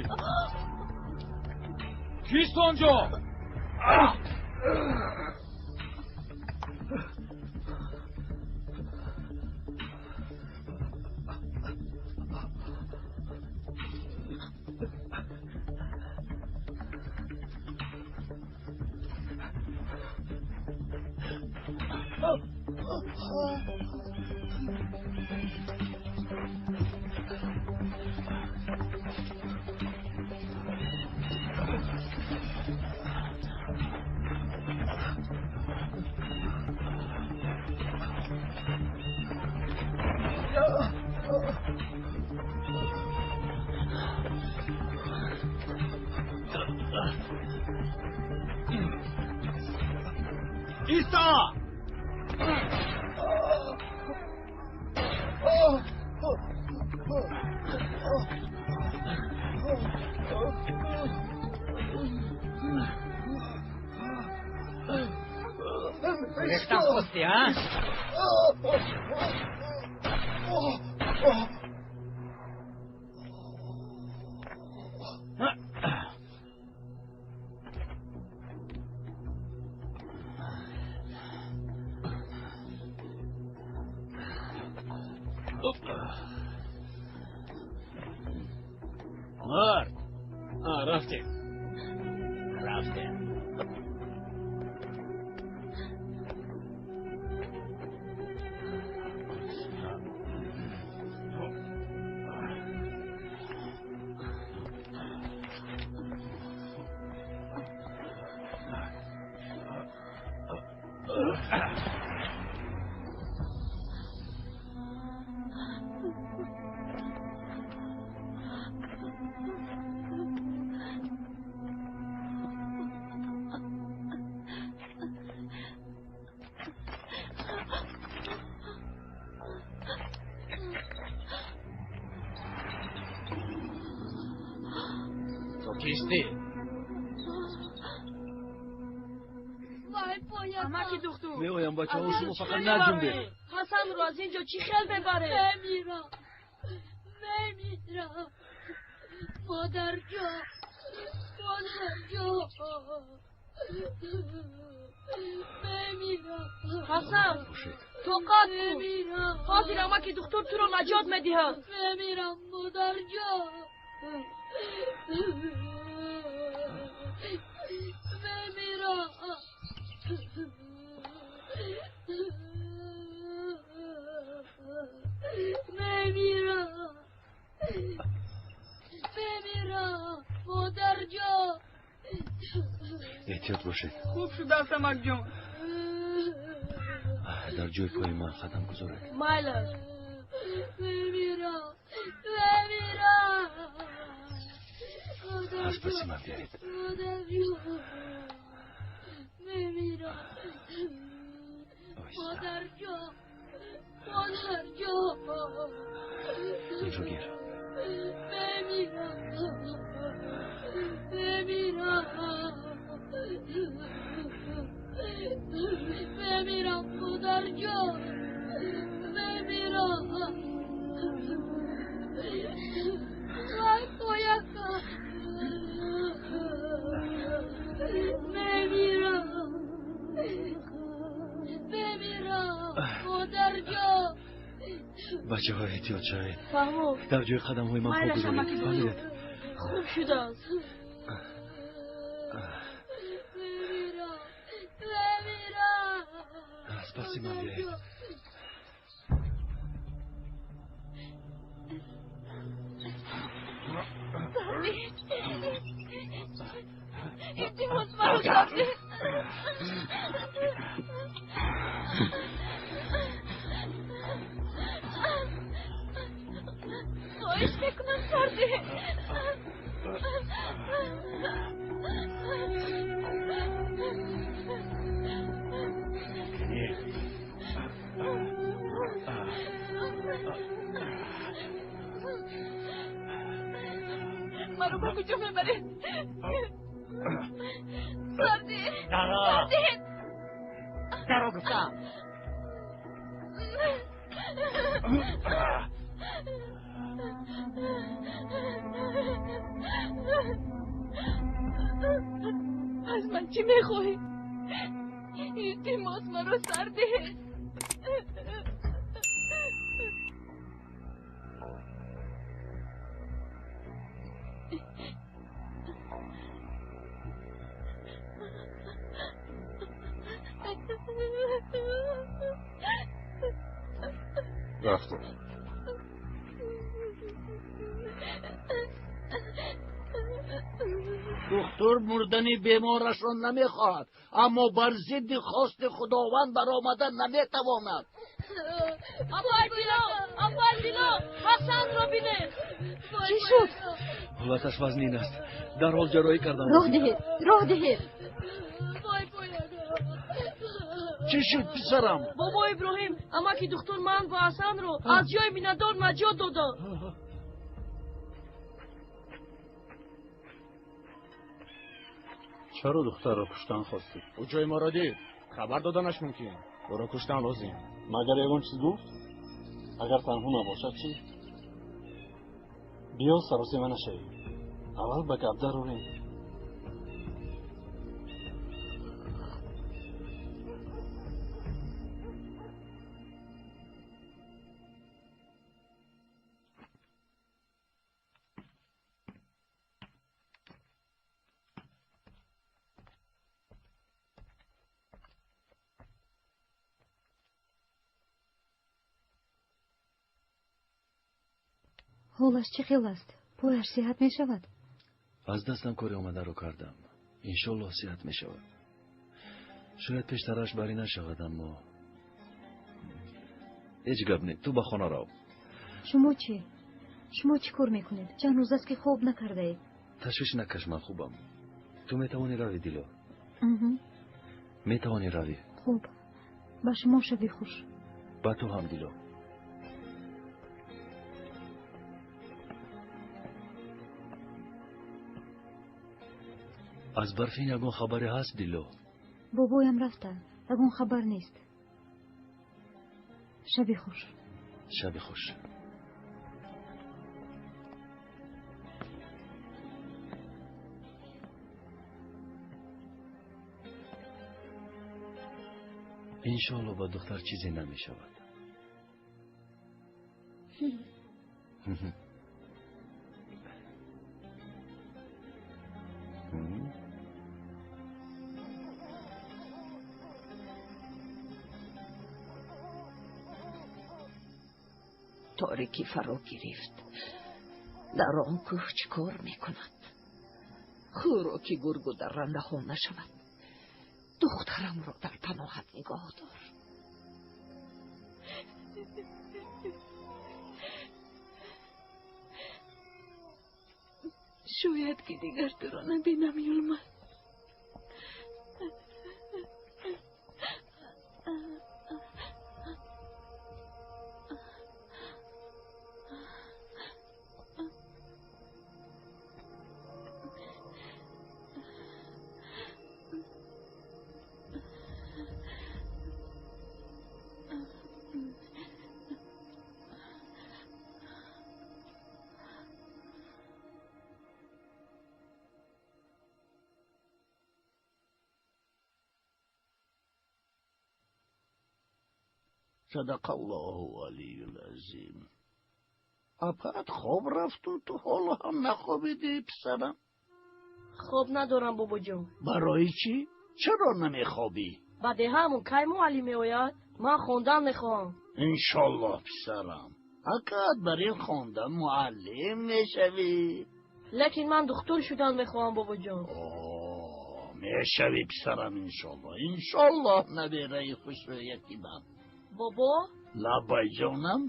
Кист онҷо? Исто! Рехтам хости, а? Мард! Рафтем. Рафтем. То кистӣ? Амаки духтур. Меоям, бачаҳо, шумо фақат наҷунбед. Ҳасанро аз ин ҷо чӣ хел мебаред? Мемирам, мемирам. Модарҷон, модарҷон, мемирам. Ҳасан, тоқат кун. Ҳозир амаки духтур туро наҷот медиҳад. Мемирам, модарҷон. Мемирам. Мемирам. Мемирам, модарҷон. Эҳтиёт бошед. Хуб шудааст, амакҷон. Дар ҷои пои ман қадам гузоред. Майлаш. Мемирам, мемирам. Аз паси ман биёед. Модарҷон. Мемирам. Модарҷон. Модарҷон. Инро гир. Мемирам. Мемирам. Мемирам, модарҷон. Мемирам. Вай, пояка. Мемирам. Мемирам, модарҷон. Бачаҳо, эҳтиёт шавед. Фаҳмо. Дар ҷои қадамҳои ман по Майлаш, гузоред. амаки духтур. Фаҳмидед? Хуб шудааст. Мемирам. Мемирам. Аз паси ман биёед. Илтимос, маро сардед. Хоҳиш мекунам, сардед. Маро ба куҷо мебаред? Сардед. Даро. Сардед. Даро гуфтам. Аз ман чӣ мехоҳӣ? Илтимос, маро сар деҳед. Рафтем. Духтур мурдани беморашро намехоҳад, аммо бар зидди хости Худованд баромада наметавонад. Апай Билол, апай Билол, Ҳасанро бинед. Чӣ шуд? Ҳолаташ вазнин аст. Дарҳол ҷарроҳӣ кардам. Роҳ диҳед, роҳ диҳед. Чӣ шуд, писарам? Бобо Иброҳим, амаки духтур ман ва Ҳасанро аз ҷои минадор наҷот доданд. Чаро духтарро куштан хостӣ? Ӯ ҷои моро дид, хабар доданаш мумкин. Ӯро куштан лозим. Магар ягон чиз гуфт? Агар танҳо набошад чӣ? Биё саросема нашавӣ. Аввал ба гап дарорем. Ҳолаш чӣ хел аст? Пояш сиҳат мешавад? Аз дастам кори омадаро кардам. Иншоллоҳ сиҳат мешавад. Шояд пештараш барӣ нашавад, аммо ҳеҷ гап не. Ту ба хона рав. Шумо чӣ? Шумо чӣ кор мекунед? Чанд рӯз аст ки хоб накардаед. Ташвиш накаш, ман хубам. Ту метавонӣ равӣ, Дило. Метавонӣ равӣ. Хуб, ба шумо шаби хуш. Ба ту ҳам, Дило. Аз Барфин ягон хабаре ҳаст, Дило? Бобоям рафта, ягон хабар нест. Шаби хуш. Шаби хуш. Иншоалло ба духтар чизе намешавад. Торикӣ фаро гирифт. Дар он кӯҳ чӣ кор мекунад? Хӯроки гургу даррандаҳо нашавад. Духтарамро дар паноҳат нигоҳ дор. Шояд ки дигар туро набинам, Юлмаз. Садақаллоҳу алиюл азим. Апаат хоб рафту ту ҳоло ҳам нахобидӣ, писарам? Хоб надорам, бобоҷон. Барои чӣ? Чаро намехобӣ? Ба деҳаамон кай муаллим меояд? Ман хондан мехоҳам. Иншоллоҳ, писарам. Акаат бар ин хондан муаллим мешавӣ. Лекин ман духтур шудан мехоҳам, бобоҷон. Мешавӣ, писарам, иншоллоҳ. Иншоллоҳ, набераи хушрӯяти ман. Бобо? Лаббай, ҷонам.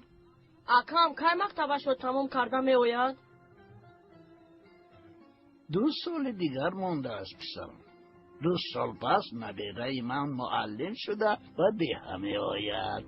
Акам кай мактабашро тамом карда меояд? 2 соли дигар мондааст, писарам. 2 сол пас набераи ман муаллим шуда ба деҳа меояд.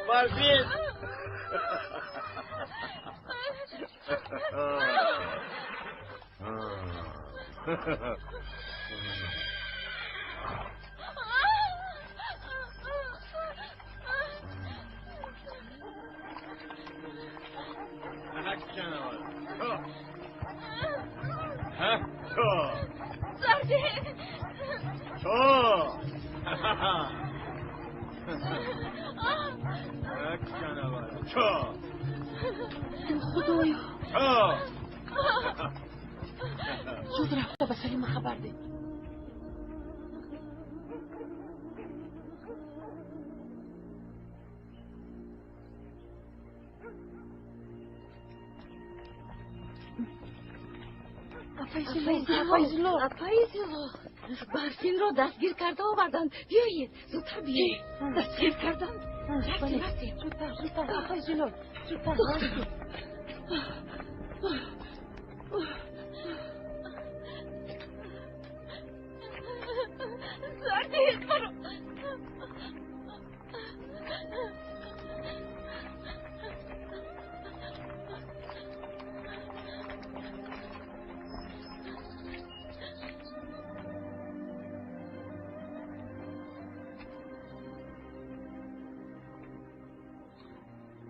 Барфин! Худоё, зуд рафта ба Салима хабар деҳ. Апаи Зилол, Барфинро дастгир карда оварданд. Биёед, зудтар биёед. Дастгир карданд? Рафтем, рафтем. Зудтар, зудтар, апаи Зилол, зудтар. Зардиҳед маро.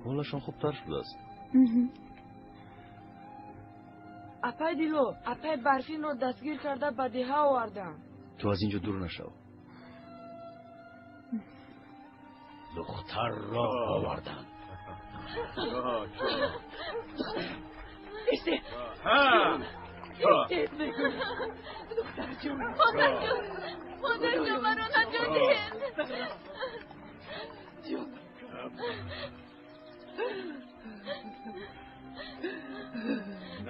Ҳолашон хубтар шудааст. Апай Дило, апай Барфинро дастгир карда ба деҳа овардам. Ту аз ин ҷо дур нашав. Духтарро овардам. Духтарҷон, модарҷон, модарҷон, маро наҷот диҳед.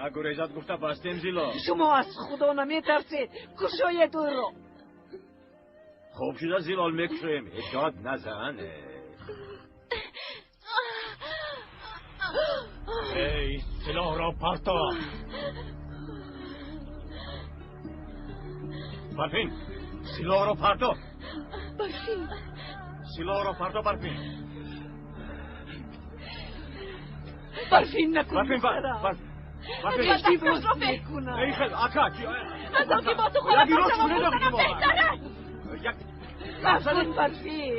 Нагурезад гуфта бастем, Зилол. Шумо аз Худо наметарсед, кушоед ӯро. Хуб шуда, Зилол, мекушоем. Ҳеҷ назан. Эй, силоҳро парто. Барфин, силоҳро парто. Барфин, силоҳро парто, Барфин. Барфин, накун. Барфин, барфин. Барфин. Эй, хел, ака. Аз он ки бо ту хона шавам, мурданам беҳтар аст. Накун, Барфин.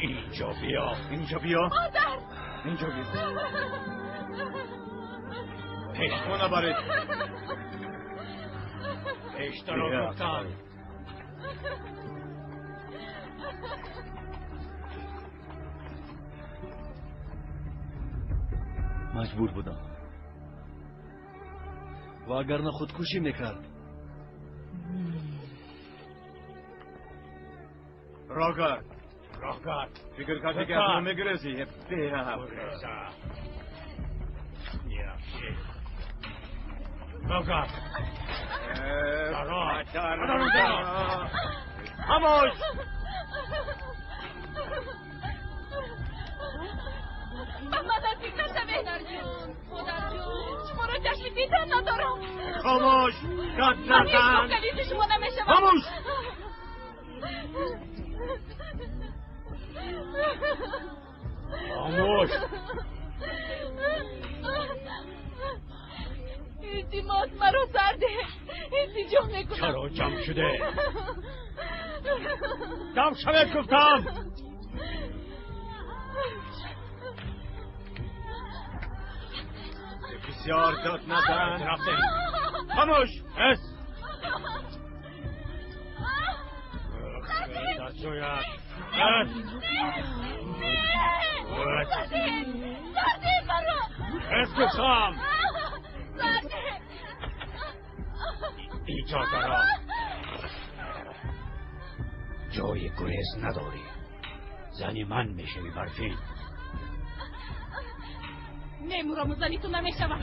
Инҷо биё. Инҷо биё. Модар. Инҷо биё. Пешхона набаред. Пештаро гуфтан. Маҷбур будам. Ва агарна худкушӣ мекард. Рогард, Рогард, фикр кардӣ ки аз ман мегурезӣ? Гуреза. Рогард. Хомӯш! Ба ман наздик нашавед. Модарҷон, модарҷон, шуморо чашми дидан надорам. Хомӯш! Дод Ман ҳеҷ назан! гоҳ калиди шумо намешавам. Хомӯш! Хомӯш! Илтимос, маро сар деҳ. Илтиҷо мекунам. Чаро ҷамъ шуде? Ҷамъ шавед гуфтам. Бисёр дод назан. Рафтем. Хомӯш! Эс. Дар ҷоят. Эс. Сар деҳ. Сар деҳ маро. Эс гуфтам. Сар деҳ. Иҷозаро. Ҷои гурез надорӣ. Зани ман мешавӣ, Барфин. Мемурам, зани ту намешавам.